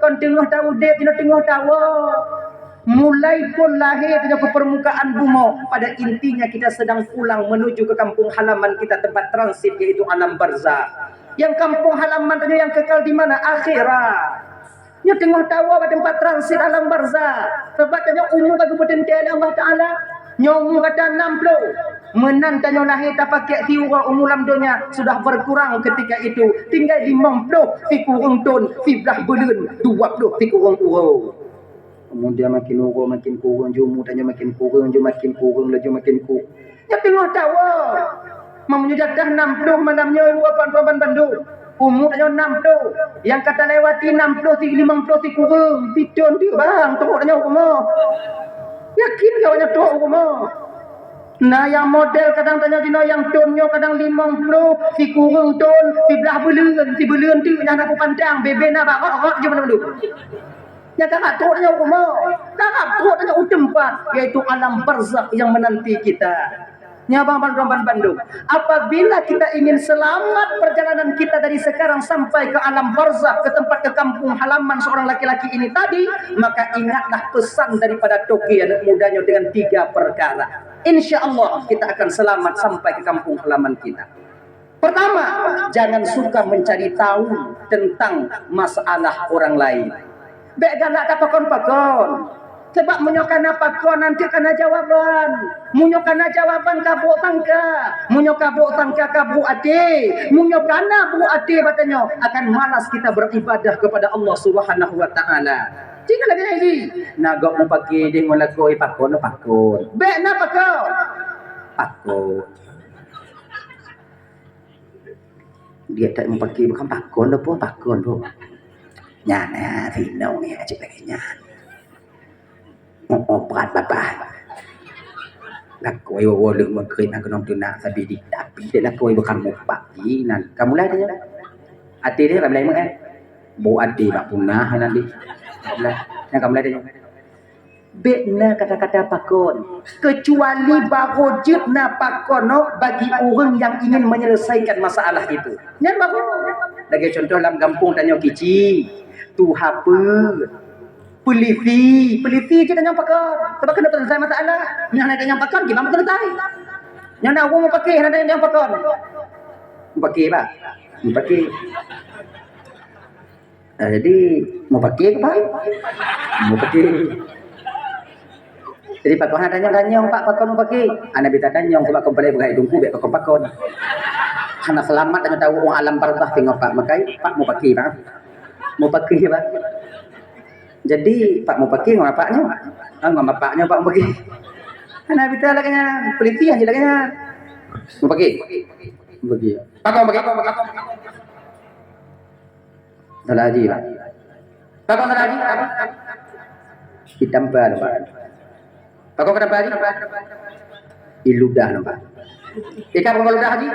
Kon teungoh taudép, jinoe teungoh tawoe. Mulai phon lahé tanyoe keu peurmukaan bumoe, pada intinya kita sedang pulang menuju ke kampung halaman kita, tempat transit, yaitu alam barzakh. Yang kampung halaman tanyoe yang kekal di mana? Akhirat. Nyoe teungoh tawoe bak teumpat transit alam barzakh. Sabab tanyoe umu ka geupeuteuntèe lé Allah Taala. Nyoe umu gata nam ploh. Meunan tanyoe lahé tapakék siuroe umu lam donya, sudah berkurang ketika itu. Tinggai limong ploh sikureueng thon, siblaih buleuen, dua ploh sikureueng uroe. Kemudian makin uroe makin kureueng, jih umu tanyoe makin kureueng, jih makin kureueng, laju makin kureueng. Nyoe teungoh tawoe. Meunyoe jatah nam ploh malam nyoe, ibu bapak ban bandum. Umu tanyoe nam ploh. Nyang ka talewati nam ploh, si limong ploh sikureueng. Sithon teuk, bang, trok tanyoe u rumoh. Yakin kah awaknyan trok u rumoh? Na nyang model kadang tanyoe jinoe nyang thon nyoe kadang limong ploh, sikureueng thon, siblaih buleuen, sibuleuen teuk nyan na peupandang, bebe na bak rot-rot jih mandum. Nyang ka trok tanyoe u rumoh, ka trok tanyoe u teumpat, yaitu alam barzakh yang menanti kita. Nyan abang bandum, ban bandum. Apabila kita ingin selamat perjalanan kita dari sekarang sampai ke alam barzakh, ke tempat, ke kampung halaman seorang laki-laki ini tadi, maka ingatlah pesan daripada toke aneuk muda nyoe dengan tiga perkara. Insya Allah kita akan selamat sampai ke kampung halaman kita. Pertama, jangan suka mencari tahu tentang masalah orang lain. Bèk galak tapakon-pakon. Sabab meunyoe kana pakon, nanti kana jawaban. Meunyoe kana jawaban, ka brok sangka. Meunyoe ka brok sangka, ka brok até. Meunyoe kana brok até bak tanyoe, akan malas kita beribadah kepada Allah Subhanahu wa Taala. Cit lagèe nyan jih. Na gob mupake deh ngon lakoe pakon, pakon. Bèk na pakon. Pakon. Dia tak mupake bukan pakon dah po, pakon po. Nyan, ah, sinong ya, cit lagèe nyan. Oh, oh, brat babah. Lakoe woe-woe leuh meugrib na keunong teunak sabe di, tapi dek lakoe bukan mupake nan. Ka mulai dia. Até dia ka mulai meu'en. Bau até bak punah nan di. Ka mulai. Nyan ka mulai dia. Bèk na kata-kata pakon. Kecuali barô jeuet na pakon nyoe bagi ureueng nyang ingin menyelesaikan masalah itu. Nyan barô. Lagèe contoh lam gampông tanyoe Kici, Tuha Peuet, Peulisi. Peulisi jeuet tanyoe pakon. Sabab keuneuk peuseuleusai masalah. Nyan hana tanyoe pakon, kiban peuseuleusai. Nyan na ureueng mupake, hana tanyoe pakon. Mupake bah. Mupake. Ah, jadi, mupake ke, Pak? Mupake. Jadi, pakon hana tanyong-tanyong, Pak, pakon mupake? Hana bisa tanyong, sebab kon palai beugai dungku, bèk pakon-pakon. Hana seulamat tanyoe tawoe u alam barzakh teungoh, Pak. Makai, Pak, mupake, Pak. Mupake, Pak. Jadi, Pak mupake ngon bapak nyoe. Ah, ngon bapak nyoe, Pak, mupake. Hana bisa lagèe nyan. Peulisi hana lagèe nyan. Mupake. Mupake. Pakon mupake. Salah haji, Pak. Pakon salah haji? Itampa lom, Pak. Pakon ka tampa haji? Iludah lom, Pak. Ikab pakon ludah haji?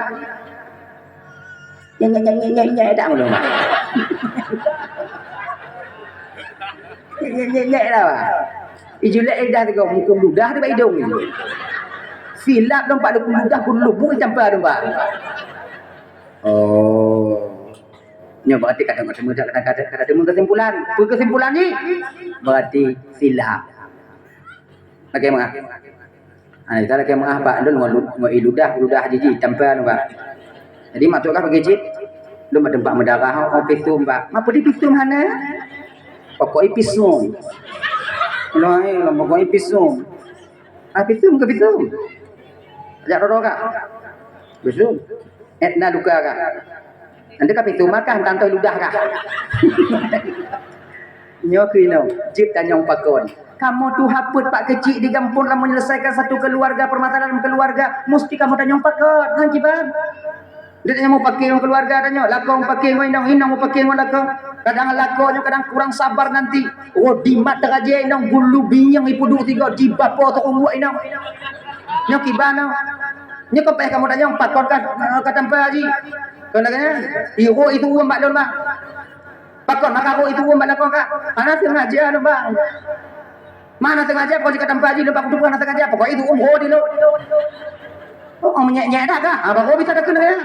Nyek, nyek, nyek, nyek, nyek, nyek, dak ulôn, Pak. Nyek, nyek, nyek, nyek dah, Pak. Ijulek lidah tiga, mukon ludah di bak idong ni. Silap lom, Pak, lukon ludah, kun lubuk itampa lom, Pak. Oh. Nyoe berarti kadang-kadang, kadang-kadang, kadang-kadang kesimpulan. Apa kesimpulan ni? Berarti silap. Lagèe meu'ah. Ha, kita lagèe meu'ah, Pak. Lôn ngon lu-, ngon iludah, ludah jiji, tampa lôn, Pak. Jadi, maksud kah bagi cit? Lôn bak teumpat meudarah, oh, pisum, Pak. Apa di pisum hana? Pokok i pisum. Lôn, eh, lôn pokok i pisum. Ah, pisum ke pisum? Jak roro kah? Pisum. Eh, na luka kah? Nanti ka pisum makan, tantoi ludah kah? Nyoe keunoe, jeuet tanyong pakon. Kamoe tuha peuet pak keuchik di gampông lam menyelesaikan satu keluarga, permasalahan keluarga, musti kamoe tanyong pakon. Han kiban? Dia tanyong mupake ngon keluarga tanyoe, lakoe mupake ngon inong, inong mupake ngon lakoe. Kadang lakoe nyoe kadang kurang sabar nanti. Oh, dimat teuraja inong gulu binyeng ipeuduek sigoe, jibapo teuh umbuk inong. Nyoe kiban nyoe. Nyoe ka payah kamoe tanyong, pakon ka, ka tampa jih. Kon lagèe nyan, iroe itu uem bak lôn, Bang. Pakon maka roh itu uem bak lakoe ka? Hana sengaja lôn, Bang. Mana sengaja, pokok jika tampa jih lôn bak kutupeue hana sengaja, pokok itu uem ho di lôn. Oh, menyek-nyek dah kah? Ha, baru bisa takheun lagèe nyan.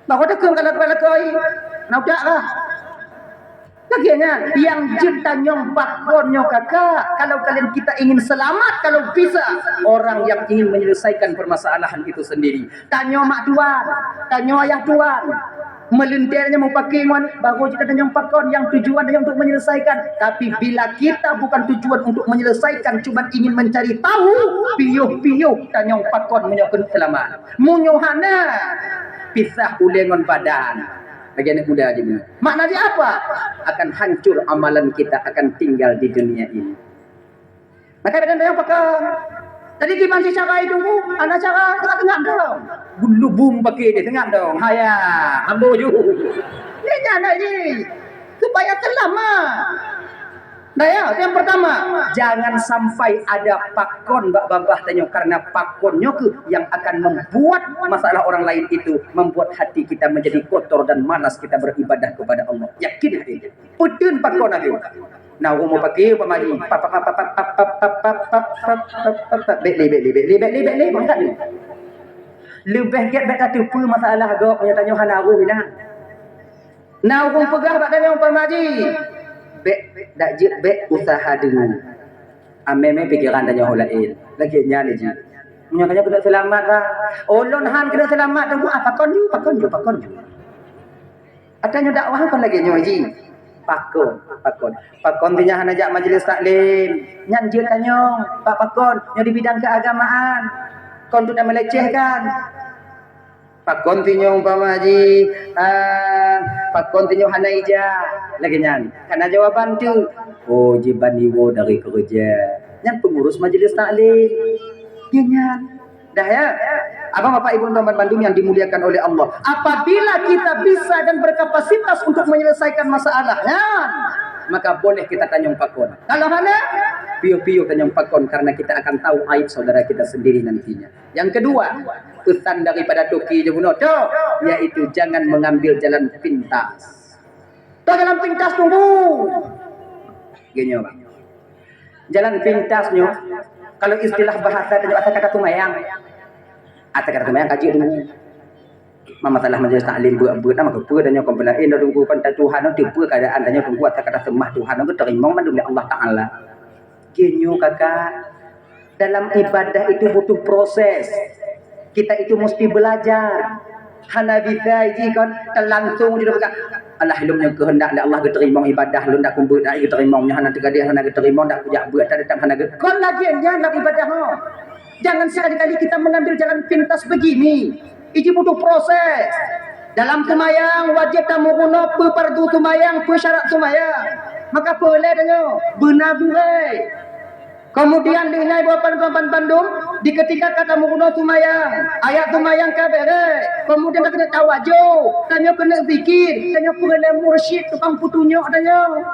Baru takheun kalau kepala koi. Na utak kah? Lagèe nyan, nyang jeuet tanyong pakon nyoe kakak, kalau kalian kita ingin selamat, kalau bisa, orang yang ingin menyelesaikan permasalahan itu sendiri. Tanyoe mak tuan, tanyoe ayah tuan. Meulintèe nyoe mupake ngon baru jeuet tanyong pakon nyang tujuan hanya untuk menyelesaikan. Tapi bila kita bukan tujuan untuk menyelesaikan, cuma ingin mencari tahu, piôh-piôh tanyong pakon meunyoe keuneuk seulamat. Meunyoe hana, pisah ulèe ngon badan. Lagèe aneuk muda jih nyoe. Makna jih apa? Akan hancur amalan kita, akan tinggal di dunia ini. Maka beda dengan pakon. Jadi gimana sih cara itu, Bu? Ana cara tengah-tengah dong. Bulu bum pakai dia tengah dong. Haya, ambo ju. Ini anak ji. Supaya selamat. Nah ya, yang pertama, jangan sampai ada pakon bak babah tanyoe, karena pakon nyoe keuh yang akan membuat masalah orang lain itu, membuat hati kita menjadi kotor dan malas kita beribadah kepada Allah. Yakin hati. Peuteuet pakon lagi. Nah, ureueng mupake umpama jih. Pap, pap, pap, pap, pap, pap, pap, pap, pap, pap, pap, pap, pap, bek lé, bek lé, bek lé, bek lé, bek lé, bek lé. Leubeh gèt bek tateupeue masalah gob, nyang tanyoe hana roh inan. Nah, ureueng peugah bak tanyoe umpama jih. Bek, dak jeuet bek usaha deungon. Amé-mé pikeran tanyoe ho laén. Lagèe nyan jih. Meunyoe tanyoe keuneuk seulamat, bah. Ulôn han keuneuk seulamat, tunggu, ah, pakon ju, pakon ju, pakon ju. Ata nyoe dakwah kon lagèe nyoe jih. Pakon, pakon. Pakon tinyoe hana jak majlis taklim. Nyan jeuet tanyong, bak pakon, nyoe di bidang keagamaan. Kon tu dah melecehkan. Pakon tinyoe umpama ji, ah, pakon tinyoe hana ija. Lagèe nyan. Kana jawaban tu. Oh, jiban iwo dari keureuja. Nyan pengurus majlis taklim. Nyan. Dah ya. Abang, Bapak, Ibu, teman-teman bandum yang dimuliakan oleh Allah. Apabila kita bisa dan berkapasitas untuk menyelesaikan masalahnya, maka boleh kita tanyong pakon. Kalau hana, piôh-piôh tanyong pakon karena kita akan tahu aib saudara kita sendiri nantinya. Yang kedua, pesan daripada Toki je bunoe tu, yaitu jangan mengambil jalan pintas. Tu jalan pintas tunggu. Gini, Bang. Jalan pintas nyoe, kalau istilah bahasa tanyoe ata kata tumayang. Ata kata tumayang kaji dulu. Mama salah majlis taklim buet-buet nama ke peue tanyoe kon belain dah tunggu kon Tuhan tu peue keadaan tanyoe tunggu ata kata seumah Tuhan tu teurimong mandum lé Allah Taala. Gini, Kakak, dalam ibadah itu butuh proses. Kita itu mesti belajar. Hana bisa ji kon teulangsung di dekat. Alah, lôn nyang keuheundak lé Allah geuteurimong ibadah lôn, dak kumbeuet dak geuteurimong, nyoe hana teugadeh, hana geuteurimong, dak kujak beuet dak, dak hana ge-, kon lagèe nyan lam ibadah nyoe. Jangan sekali-kali kita mengambil jalan pintas begini. Iji butuh proses. Dalam seumayang wajéb tameurunoe peue fardu seumayang, peue syarat seumayang. Maka peue lé tanyoe beuna gurèe. Kemudian diingat buat pan-, pan-, pan-, bandum, di ketika ka tameurunoe seumayang, ayat seumayang ka bèrèh, kemudian ka keuneuk tawajoh, tanyoe keuneuk zikir, tanyoe peureulèe mursyid tukang peutunyok tanyoe.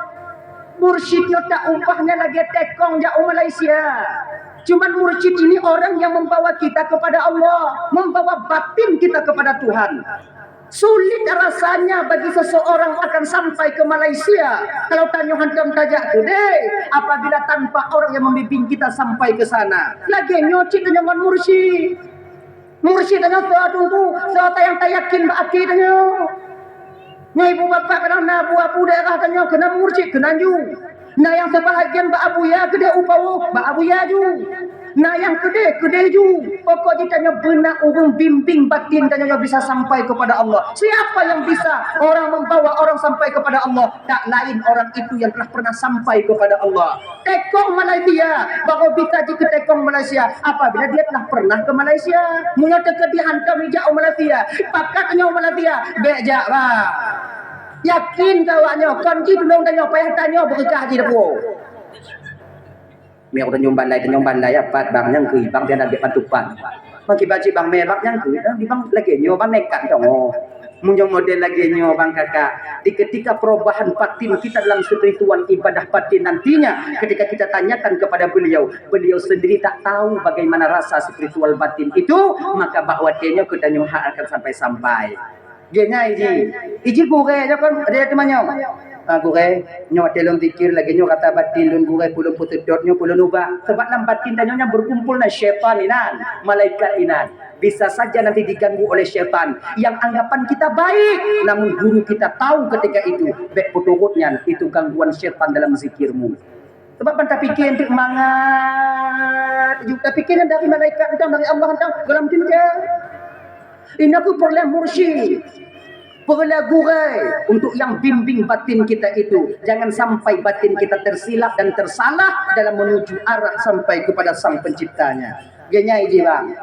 Mursyid nyoe tak upah nyan lagèe tekong jak u Malaysia. Cuman mursyid ini orang yang membawa kita kepada Allah, membawa batin kita kepada Tuhan. Sulit rasanya bagi seseorang akan sampai ke Malaysia kalau tanyoe hantom tajak keudeh apabila tanpa orang yang membimbing kita sampai ke sana. Lagèe nyoe cit tanyoe ngon mursyid. Mursyid tanyoe soe tunggu, soe nyang tayakin bak até tanyoe. Nyoe ibu bapak kadang na abu-abu daerah tanyoe keunan mursyid keunan ju. Na nyang seubahagian bak abuya keudeh u Pawôh, bak abuya ju. Na nyang keudeh, keudeh ju. Pokok jih tanyoe beuna ureueng bimbing batin tanyoe nyang bisa sampai kepada Allah. Siapa yang bisa orang membawa orang sampai kepada Allah? Tak lain orang itu yang telah pernah sampai kepada Allah. Tekong Malaysia, baru bisa jikeutekong Malaysia apabila dia telah pernah ke Malaysia. Meunyoe teukeudi hantom ijak u Malaysia, pakat nyoe u Malaysia, bèk jak bah. Yakin keu awak nyoe, kon jitulông tanyoe, payah tanyoe beureukah jih teupeu. Meutanyoe balai, tanyoe balai, ya, pat bang nyang keu bang dia nak ambil bantuan. Bang kiban cit bang mé bang nyang keu, bang lagèe nyoe bang nekat dong. Meunyoe model lagèe nyoe bang kakak, di ketika perubahan batin kita dalam spiritual ibadah batin nantinya, ketika kita tanyakan kepada beliau, beliau sendiri tak tahu bagaimana rasa spiritual batin itu, maka bak watèe nyoe keu tanyoe hak akan sampai-sampai. Geuh nyan iji. Iji gurèe nyoe kon ada teumanyong. Ah, gurèe, nyoe watèe lôn zikir lagèe nyoe rasa batin lôn gurèe peue lôn peuseudot nyoe peue lôn ubah. Sabab lam batin tanyoe nyan berkumpul na syaitan inan, malaikat inan. Bisa saja nanti diganggu oleh syaitan yang anggapan kita baik, namun guru kita tahu ketika itu bèk peuturot nyan itu gangguan syaitan dalam zikirmu. Sabab ban tapiké untuk mangat, ju tapiké nyan dari malaikat entah dari Allah entah dalam dunia. Ini aku peureulèe mursyid, peureulèe gurèe untuk yang bimbing batin kita itu. Jangan sampai batin kita tersilap dan tersalah dalam menuju arah sampai kepada Sang Penciptanya. Geuh nyan iji bang.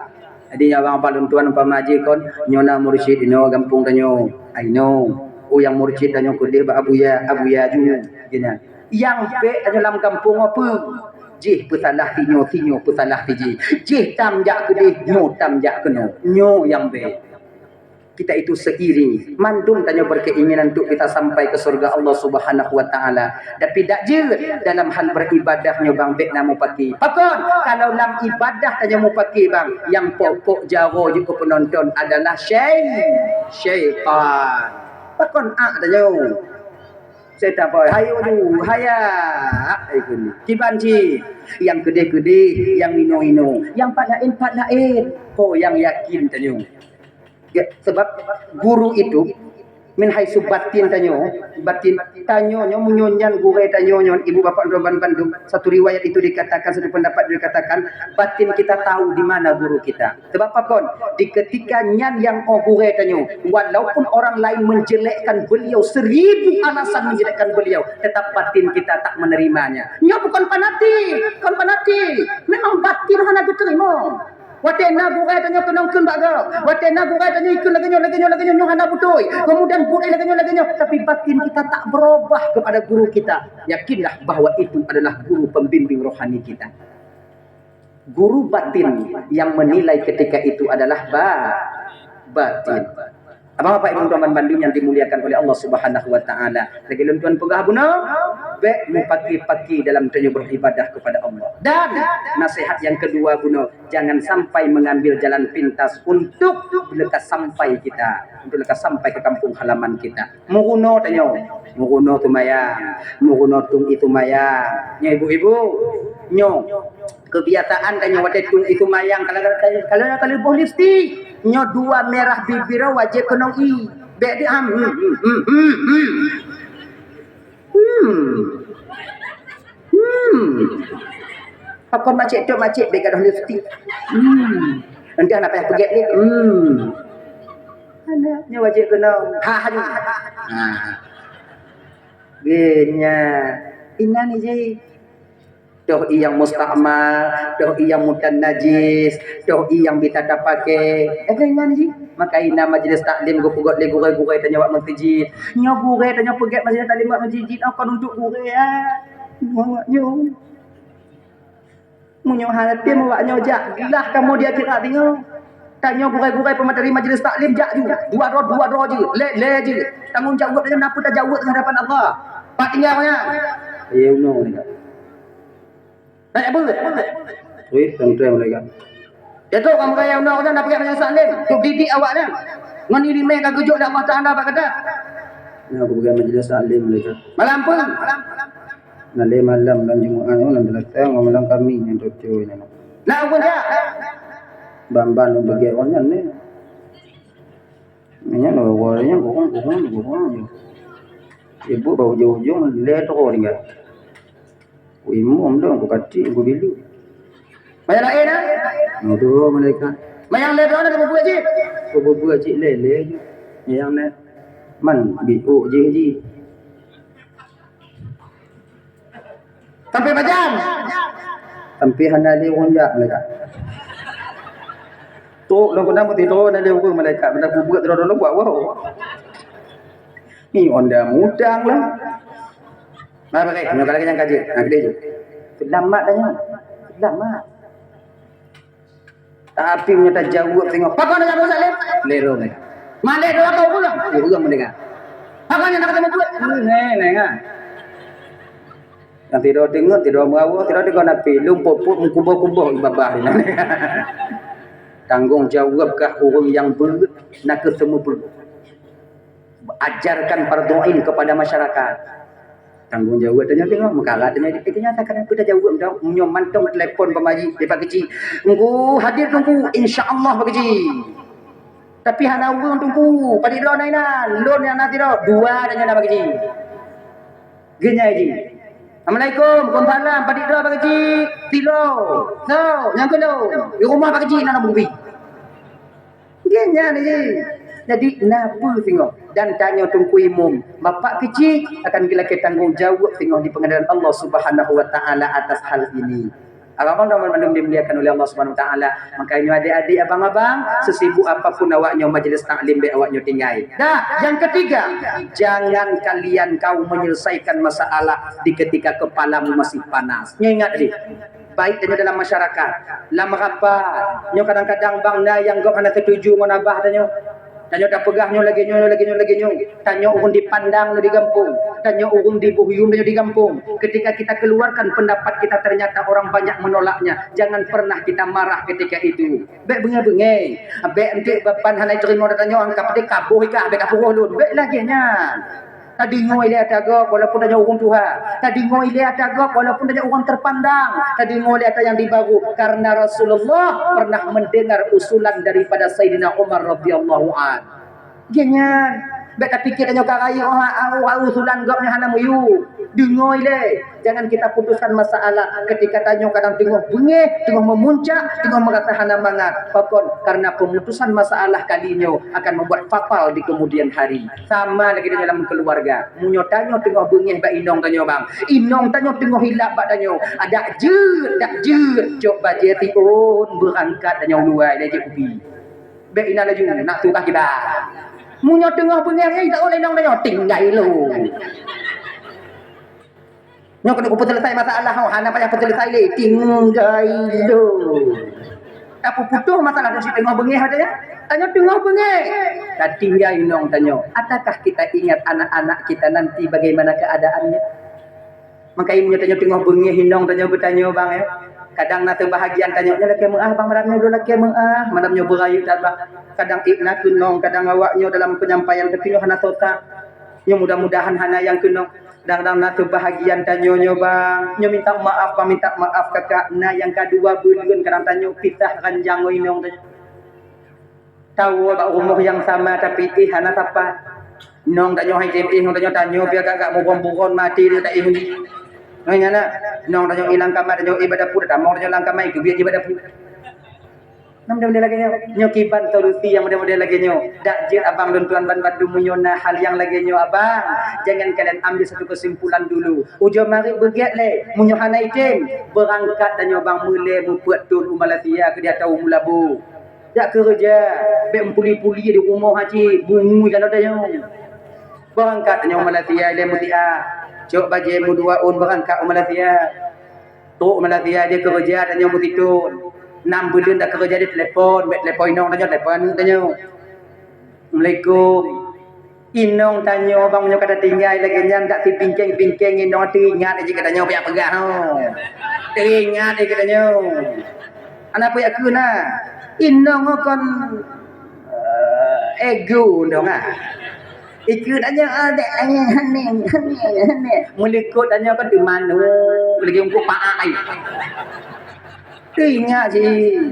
Jadi nyoe bang apa lôn tuan umpama jih kon, nyoe na mursyid inoe gampông tanyoe. Ai nyoe, oh nyang mursyid tanyoe keudeh bak abuya, abuya ju. Geuh nyan. Nyang bèk tanyoe lam gampông apa? Jih peusalah tinyoe, tinyoe peusalah tijih. Jih tam jak keudeh, nyoe tam jak keunoe. Nyoe nyang bèk. Kita itu seiring. Mandum tanyoe berkeinginan untuk kita sampai ke surga Allah Subhanahu wa Taala. Tapi dak jeuet dalam hal beribadah nyoe bang bèk na mupaki. Pakon kalau lam ibadah tanyoe mupaki bang, nyang pok-pok jaroe jeuet keu penonton adalah syai-, syaitan. Pakon ak tanyoe. Syaitan boy, hayo ju, haya. Ai keuneuk. Kiban cit, nyang keudeh-keudeh, nyang inoe-inoe, nyang pat laén, pat laén. Ho nyang yakin tanyoe. Ya, sebab guru itu Min haitsu batin tanyoe, batin tanyoe nyoe, meunyoe nyan gurée tanyoe nyoe, ibu bapak droe ban bandum, satu riwayat itu dikatakan, satu pendapat dikatakan, batin kita tahu di mana guru kita. Sebab apa kon? Di ketika nyan nyang 'oh gurée tanyoe, walaupun orang lain menjelekkan beliau, seribu alasan menjelekkan beliau, tetap batin kita tak menerimanya. Nyoe bukan fanatik, bukan fanatik. Memang batin hana geuteurimong. Watée na gurée tanyoe keunong kheun bak gob, watée na gurée tanyoe ikheun lagée nyoe, lagée nyoe, lagée nyoe, nyoe hana beutôi. Kemudian gurée lagée nyoe, lagée nyoe, tapi batin kita tak berubah kepada guru kita. Yakinlah bahwa itu adalah guru pembimbing rohani kita. Guru batin yang menilai ketika itu adalah ba-, batin. Abang, Bapak, Ibu, teman bandum yang dimuliakan oleh Allah Subhanahu wa Taala. Lagée lôn tuan peugah bunoe, bék mupaki-paki dalam tanyoe beribadah kepada Allah. Dan nasihat yang kedua bunoe, jangan sampai mengambil jalan pintas untuk leka sampai kita, untuk leka sampai ke kampung halaman kita. Meurunoe tanyoe, meurunoe seumayang, meurunoe tueng ie seumayang. Nyoe ibu-ibu, nyoe kebiasaan tanyoe watée tueng ie seumayang, kalau, kalau, kalau, kalau boh lipstik, nyoe dua merah bibir wajéb keunong ie. Bék di ham, hmm, hmm, hmm, hmm, hmm. Hmm. Hmm. Pakon macet tu, macet deh gadoh lipstik. Hmm. Nanti anak payah peugét dia. Hmm. Anak nyoe wajéb keunong. Ha, ha. Ha. Geunya. Inan ni je. Toh ie nyang mustakmal, toh ie nyang mutan najis, toh ie nyang bisa tapakai. Eh, nyan jih. Maka ina majlis taklim geupeugét lé gurée-gurée tanyoe bak meuseujid. Nyoe gurée tanyoe peugét majlis taklim bak meuseujid, oh, kon untuk gurée, ah. Nyoe, nyoe. Meunyoe hana tem awak nyoe jak, lah kamoe di akhirat deungoe. Tanyoe gurée-gurée peumateri majlis taklim jak ju. Dua droe, dua droe jeuet, lé, lé jeuet. Tanggong jaweueb tanyoe na peue tajaweueb di hadapan Allah. Pat tinggai awak nyan. Ya, unoe ni. Nyan peue? Wih, teuntèe malaikat. Ya tu, kamu kaya undang-undang dah pakai majelis taklim. Tu didik awak nyan. Ngon ileumèe ka geujok lé Allah Taala bak gata. Nyan aku peugah majelis taklim malaikat. Malam peue? Nalé malam lam Jumaat nyoe, lam Seulasa ngon malam Kamis nyan, cucu nyan. Nak aku jak? Ban-ban lôn peugah awak nyan ni. Nyan, awak nyan, bohong, bohong, bohong je. Ibu bak ujong-ujong, lé droe tinggai. Ku imum dong, ku katik, ku bilu. Maya laén, ah? Nudoh malaikat. Maya lé droe na, ku bubuet cit. Ku bubuet cit lé, lé je. Nyang na. Man, biuk jih ji. Sampai pajan? Sampai hana lé ureueng jak malaikat. Trok lom keunan meusidroe hana lé ureueng malaikat, meunan bubuet droe-droe lom buat woe. Ni onda mudang lah. Nah, pakai, nyoe kalau nyang kaji. Nah, gede je. Selamat dah nyoe. Selamat. Tapi meunyoe tajaweueb singoh, "Pakon nyang Abu Salim?" Lé droe nyan. Malèe droe kau pulang, ya, ureueng meundengar. "Pakon nyang nak kata buet?" Neng, neng, ah. Nyang tidoe teungeut, tidoe meurawöh, tidoe teungoh napi, lom pop-pop meukuboh-kuboh i babah nyan. Tanggong jaweueb kah ureueng nyang beuet, nakeuh seumeubeuet. Ajarkan fardhu ain kepada masyarakat. Tanggong jaweueb tanyoe teuh, meukarat tanyoe, eh, ternyata kadang kita jaweueb dah, meunyoe mantong telepon pemaji, dia pakai cik, "Engku hadir Teungku, insya Allah pakai cik." Tapi hana ureueng Teungku, padit droe na inan, lôn nyang na tidoe, dua tanyoe na pakai cik. Geunyai jih. "Assalamualaikum." "Waalaikumsalam." "Padit droe pakai cik?" "Tiloe." "So, nyang keunoe." "Di rumoh pakai cik na lam bubi." Geuhnyan jih. Jadi, na peue singoh? Dan tanyoe Teungku Imum, Bapak Keuchik akan geulakée tanggong jaweueb singoh di peungadilan Allah Subhanahu wa Taala atas hal ini. Abang-abang dan mandum dimuliakan oleh Allah Subhanahu wa Taala, maka nyoe adik-adik, abang-abang, sesibuk apapun awak nyoe majlis taklim, bék awak nyoe tinggai. Dah, yang ketiga, jangan kalian kau menyelesaikan masalah di ketika kepalamu masih panas. Nyoe ingat deh, baik tanyoe dalam masyarakat, lam rapat, nyoe kadang-kadang bang na nyang gob hana setuju ngon abah tanyoe. Tanyoe tapeugah nyoe lagée nyoe, lagée nyoe, lagée nyoe. Tanyoe ureueng dipandang nyoe di gampông, tanyoe ureueng diboh yuem nyoe di gampông. Ketika kita keluarkan pendapat kita, ternyata orang banyak menolaknya, jangan pernah kita marah ketika itu. Bék beungéh-beungéh. Bék enteuk ban hana jiteurimong tanyoe, angka peudeh kaboh ikah, bék kapuroh lôn. Bék lagée nyan. Tadeungoe lé ata gob walaupun tanyoe ureueng tuha. Tadeungoe lé ata gob walaupun tanyoe ureueng terpandang. Tadeungoe lé ata nyang di barô. Karena Rasulullah pernah mendengar usulan daripada Saidina Umar radhiyallahu an. Geuhnyan, Bèk tapike tanyoe ka rayeuk, oh, oh, oh, usulan gobnyan hana meuyue. Deungö ilèe. Jangan kita putuskan masalah ketika tanyoe kadang teungoh beungéh, teungoh meumuncak, teungoh meurasa hana mangat. Pakon? Karena pemutusan masalah kali nyoe akan membuat fatal di kemudian hari. Sama lagèe nyoe lam keuluwarga. Meunyoe tanyoe teungoh beungéh bak inong tanyoe, bang, inong tanyoe teungoh hilap bak tanyoe, dak jeuet, dak jeuet, cok bajèe tiôn beurangkat tanyoe luwa ilèe jeuet kupi. Bèk inan laju, nak tugaih kiban. Meunyoe teungoh beungéh, eh, tak boleh inong tanyoe, tinggai lôn. Nyoe keuneuk kupeuseuleusoe masalah, oh, hana payah peuseuleusoe lé, tinggai lôn. Tapeuputoh masalah nyoe cit teungoh beungéh watèe nyan. Tanyoe teungoh beungéh. Tatinggai inong tanyoe. Adakah kita ingat anak-anak kita nanti bagaimana keadaannya? Maka meunyoe tanyoe teungoh beungéh inong tanyoe geutanyoe, bang, eh. Kadang na seubahagian tanyoe, "Nyoe lakèe meu'ah, bang, malam nyoe lôn lakèe meu'ah." Malam nyoe beurayeuk that, bang. Kadang ék na keu inong, kadang awak nyoe dalam penyampaian, tapi nyoe hana soe that. Nyoe mudah-mudahan hana nyang keu inong. Kadang-kadang na seubahagian tanyoe nyoe, bang, nyoe minta maaf, bang, minta maaf, kakak. Na nyang ka dua buleuen kadang tanyoe pisah ranjang ngon inong tanyoe. Tawoe bak rumoh nyang sama, tapi éh hana sapat. Inong tanyoe hai tem éh, inong tanyoe, tanyoe pih agak-agak muphom-muphom maté nyoe taéh. Ngon nyan na, inong tanyoe éh lam kama, tanyoe éh bak dapu, tatamong tanyoe lam kama, teubiet jih bak dapu. Nah, model-model lagèe nyoe. Nyoe kiban solusi nyang model-model lagèe nyoe. Dak jeuet abang lôn tuan banmandum, meunyoe na hal nyang lagèe nyoe, abang, jangan kalian ambil satu kesimpulan dulu. Ujoe marit beugèt lé, meunyoe hana item, beurangkat tanyoe, bang, meulèe mupeuet thôn u Malaysia keu di ateueh u Meulaboh. Jak keureuja, bèk meupuli-puli di rumoh aja, bungui kalau tanyoe. Beurangkat tanyoe u Malaysia ilèe meusiah. Cok bajèe meudua ôn beurangkat u Malaysia. Trok u Malaysia jih keureuja tanyoe meusithon. Nam buleuen dak keureuja jih telepon, bèk telepon inong tanyoe, telepon aneuk tanyoe. Assalamualaikum. Inong tanyoe bang nyoe ka tatinggai lagèe nyan, dak sibingkeng-bingkeng inong teuingat jih keu tanyoe pih peugah, ho. Teuingat jih keu tanyoe. Hana peue jak kheun na. Inong kon, eh, ego dong ah. Ikeu tanyoe, ah, dek, eh, hane, hane, hane. Meulikot tanyoe kon teumanu, lagi ungkup paak ai. Teuingat jih.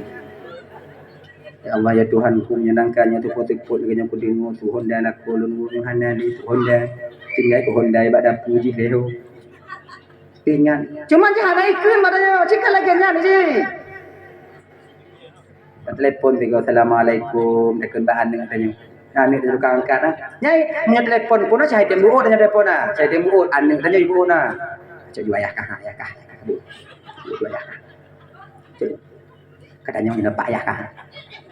Ya Allah, ya Tuhanku, meunyenangkan nyoe teupot-teupot lagèe nyoe kudeungoe, Tuhan dah lakoe lôn nyoe hana lé, Tuhan dah tinggai Tuhan dah bak dapu jih lé ho. Ingat. Cuma jih hana ikheun bak tanyoe, cit ka lagèe nyan jih. Telepon sigoe, "Assalamualaikum," takheun bak aneuk tanyoe. Aneuk tanyoe ka angkat ah. Nyai, meunyoe telepon pun ah, cai tem buet tanyoe telepon ah. Cai tem buet, aneuk tanyoe ibuet na. Cok ju ayah kah, ayah kah, ayah kah, bu. Bu, bu ayah kah. Cok. Ka tanyong nyoe bak ayah kah.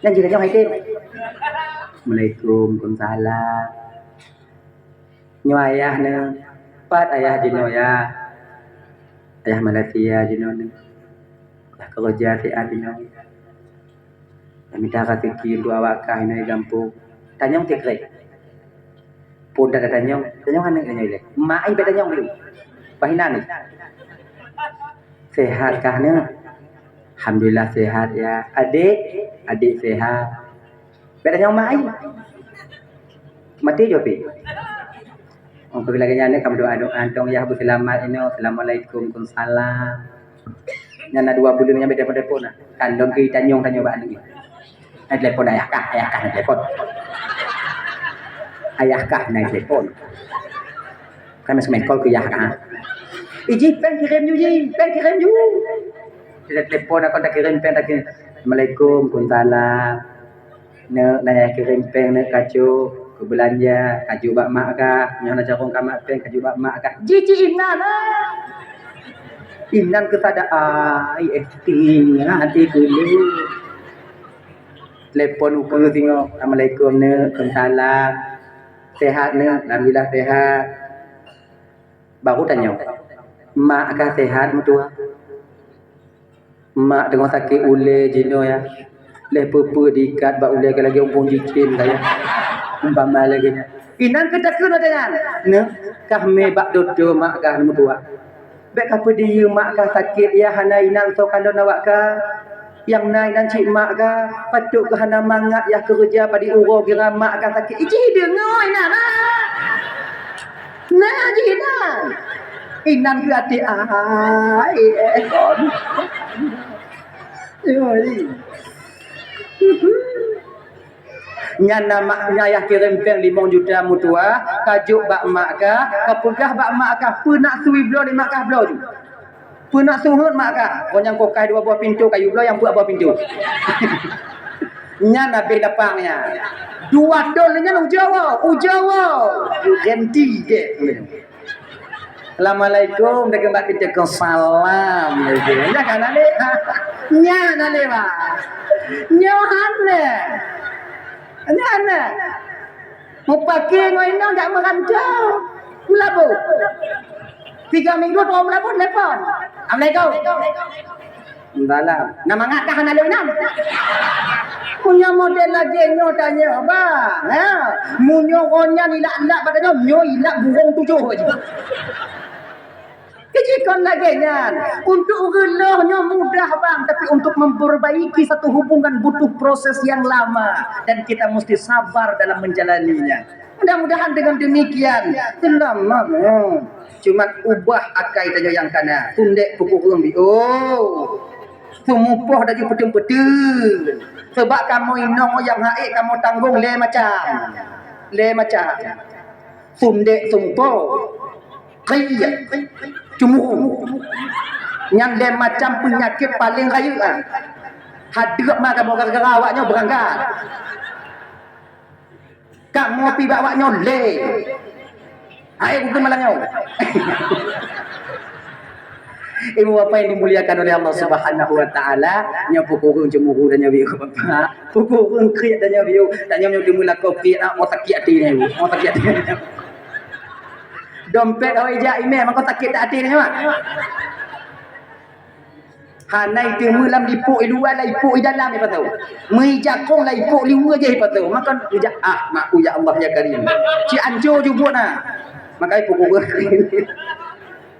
Nyan jih tanyong hai tem. Assalamualaikum, waalaikumsalam. Nyoe ayah nyoe. Pat ayah jinoe ya? Ayah Malaysia jinoe nyoe. Lah keureuja siat jinoe. Dah mita raseuki untuk awak kah inoe gampông. Tanyong sikrek. Phon dak tanyong, tanyong aneuk nyoe ilèe. Mak ai bèk tanyong dulu. Bah inan ni. Sehat kah neuk? Alhamdulillah sehat ya. Adek, adek sehat. Bèk tanyong mak ai. Maté jaweueb pih. Ong keu lagèe nyan ka meudoa-doa, "Tong yah beuseulamat inoe." "Assalamualaikum." "Waalaikumsalam." Nyan na dua buleuen nyan bèk telepon-telepon na. Kan lôn keu tanyong-tanyong bak aneuk. Na telepon ayah kah, ayah kah na telepon. Ayah kah na telepon. Kan seumeh call keu yah kah. "Iji pèng kirém ju ji, pèng kirém ju." Dia telepon aku tak kirém pèng, tak kirém. "Assalamualaikum." "Waalaikumsalam." Neuk, na nyang kirém pèng neuk kajok keu beulanja, kajok bak mak kah. Nyoe na carông kah mak pèng, kajok bak mak kah. Jih cit inan ah. Inan keu sada ai, eh, ting hati keu lôn. Telepon ukeue singoh, "Assalamualaikum neuk." "Waalaikumsalam." "Sehat neuk?" "Alhamdulillah sehat." Baru tanyong, "Mak kah sehat meutuah?" Mak teungoh sakét ulèe jinoe ya. Lheuh peue-peue diikat bak ulèe ka lagèe umpung jicém kaya. Umpama lagèe nyan. Inan keu takheun watèe nyan. Neuk, kah mé bak dokto mak kah meutuah. Bèk kapeudiyeu mak kah sakét ya, hana inan soe kalon awak kah. Nyang na inan cit mak kah, patôt keu hana mangat yah keureuja padum uroe gira mak kah sakét. Iji deungoe inan ah. Na jih inan. Inan geuaté ai, eh, kon. Yoi. Nyan na mak, nyan yah kirém péng limong juta meutuah, ka jok bak mak kah, ka peugah bak mak kah, "Peue nak sui bloe lé mak kah bloe ju. Peue nak suheuet mak kah." Oh, nyang koh kai dua boh pintoe, ka yue bloe nyang peuet boh pintoe. Nyan habéh lapang nyan. Dua thon lé nyan ujoe woe, ujoe woe. Ganti deh. Assalamualaikum, dah keumbak kita ke salam. Nyan kan ale? Nyan ale, Pak. Nyoe hana. Nyan hana. Mupakè ngon inong jak meurantau. Meulabu. Tiga minggu, dua meulabu, telepon. Assalamualaikum. Dalam. Na mangat kah hana lé inan? Meunyoe model lagèe nyoe tanyoe, bah. Ha? Meunyoe ngon nyan ilak-ilak bak tanyoe, nyoe ilak burông tujoh aja. Jadi kon lagèe nyan. Untuk reuloh nyoe mudah, bang, tapi untuk memperbaiki satu hubungan butuh proses yang lama dan kita mesti sabar dalam menjalaninya. Mudah-mudahan dengan demikian, seulamat, hmm, cuma ubah akai tanyoe nyang kana, tundek peukureueng bi. Oh, seumupoh laju peuteun-peuteun. Sebab kamoe inong nyang ha'ék kamoe tanggong lé macam. Lé macam. Tundek seumupoh. Kiyat. Cemburu. Nyan lé macam peunyakét paleng rayeuk ah. Hadeup ma kamoe gara-gara awak nyoe beurangkat. Kamoe pi bak awak nyoe lé. Hai, bukan malam nyoe. Ibu bapa yang dimuliakan oleh Allah Subhanahu wa Taala, nyoe peukureueng cemburu dan nyoe biu, Bapak. Peukureueng kriet dan nyoe biu. Dan nyoe, nyoe dimeulakoe kriet, ah, mau sakit hati nyoe, mau sakit hati. Dompet awak ijak imé, maka sakit tak hati nyoe, Mak. Hana iteumé lam lipok i luwa, lam lipok i dalam, ipato. Meuijakong lam lipok luwa jih, ipato. Maka ijak, ah, mak, ya Allah, ya Karim. Cit anco ju buet na. Maka ipuku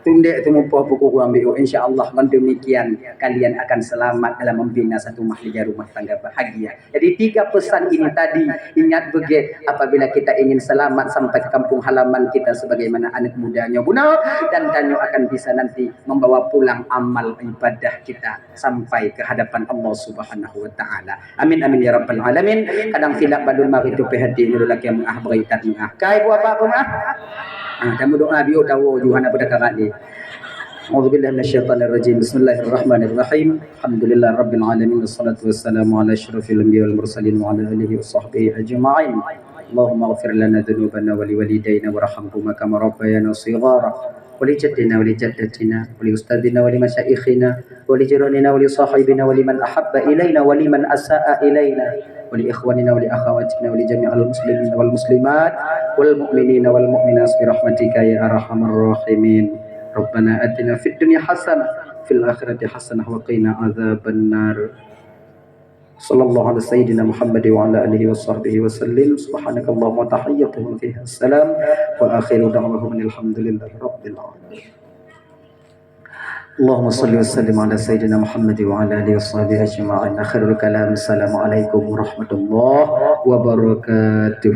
tundek seumupoh puku ambiu. Insya Allah, dengan demikian kalian akan selamat dalam membina satu mahligai rumah tangga bahagia. Jadi, tiga pesan ini tadi, ingat beugét, apabila kita ingin selamat sampai ke kampung halaman kita sebagaimana anak muda nyoe bunoe, dan tanyoe akan bisa nanti membawa pulang amal ibadah kita sampai ke hadapan Allah Subhanahu wa Taala. Amin, amin, ya rabbal alamin. Kadang silap balum mari tu pih hati nyoe lagèe meuah, beuritat meuah. Kai buah apa meuah? Ah, kamu doa biu tahu Yuhan apa dekat ni. A'udzubillahi minasyaitonirrajim. Bismillahirrahmanirrahim. Alhamdulillahirabbil alamin. Wassalatu wassalamu ala asyrafil anbiya wal mursalin wa ala alihi wa sahbihi ajma'in. Allahumma ighfir lana dzunubana wa liwalidaina warhamhuma kama rabbayana shighara. Wa li jaddina wa li jaddatina wa li ustadzina wa li masyaikhina wa li jiranina wa li sahibina wa liman ahabba ilaina wa liman asa'a ilaina wa li ikhwanina wa li akhawatina wa li jami'il muslimin wal muslimat wal mu'minina wal mu'minat bi rahmatika ya arhamar rahimin. Rabbana atina fid dunya hasanah, fil akhirati hasanah wa qina adzabannar. Sallallahu ala sayyidina Muhammad wa ala alihi wa sahbihi wa sallim. Subhanakallahumma wa tahiyyatuhum fiha salam. Wa akhiru da'wahum alhamdulillahi rabbil alamin. Allahumma salli wa sallim ala sayyidina Muhammad wa ala alihi wa sahbihi ajma'in. Akhirul kalam, assalamualaikum warahmatullahi wabarakatuh.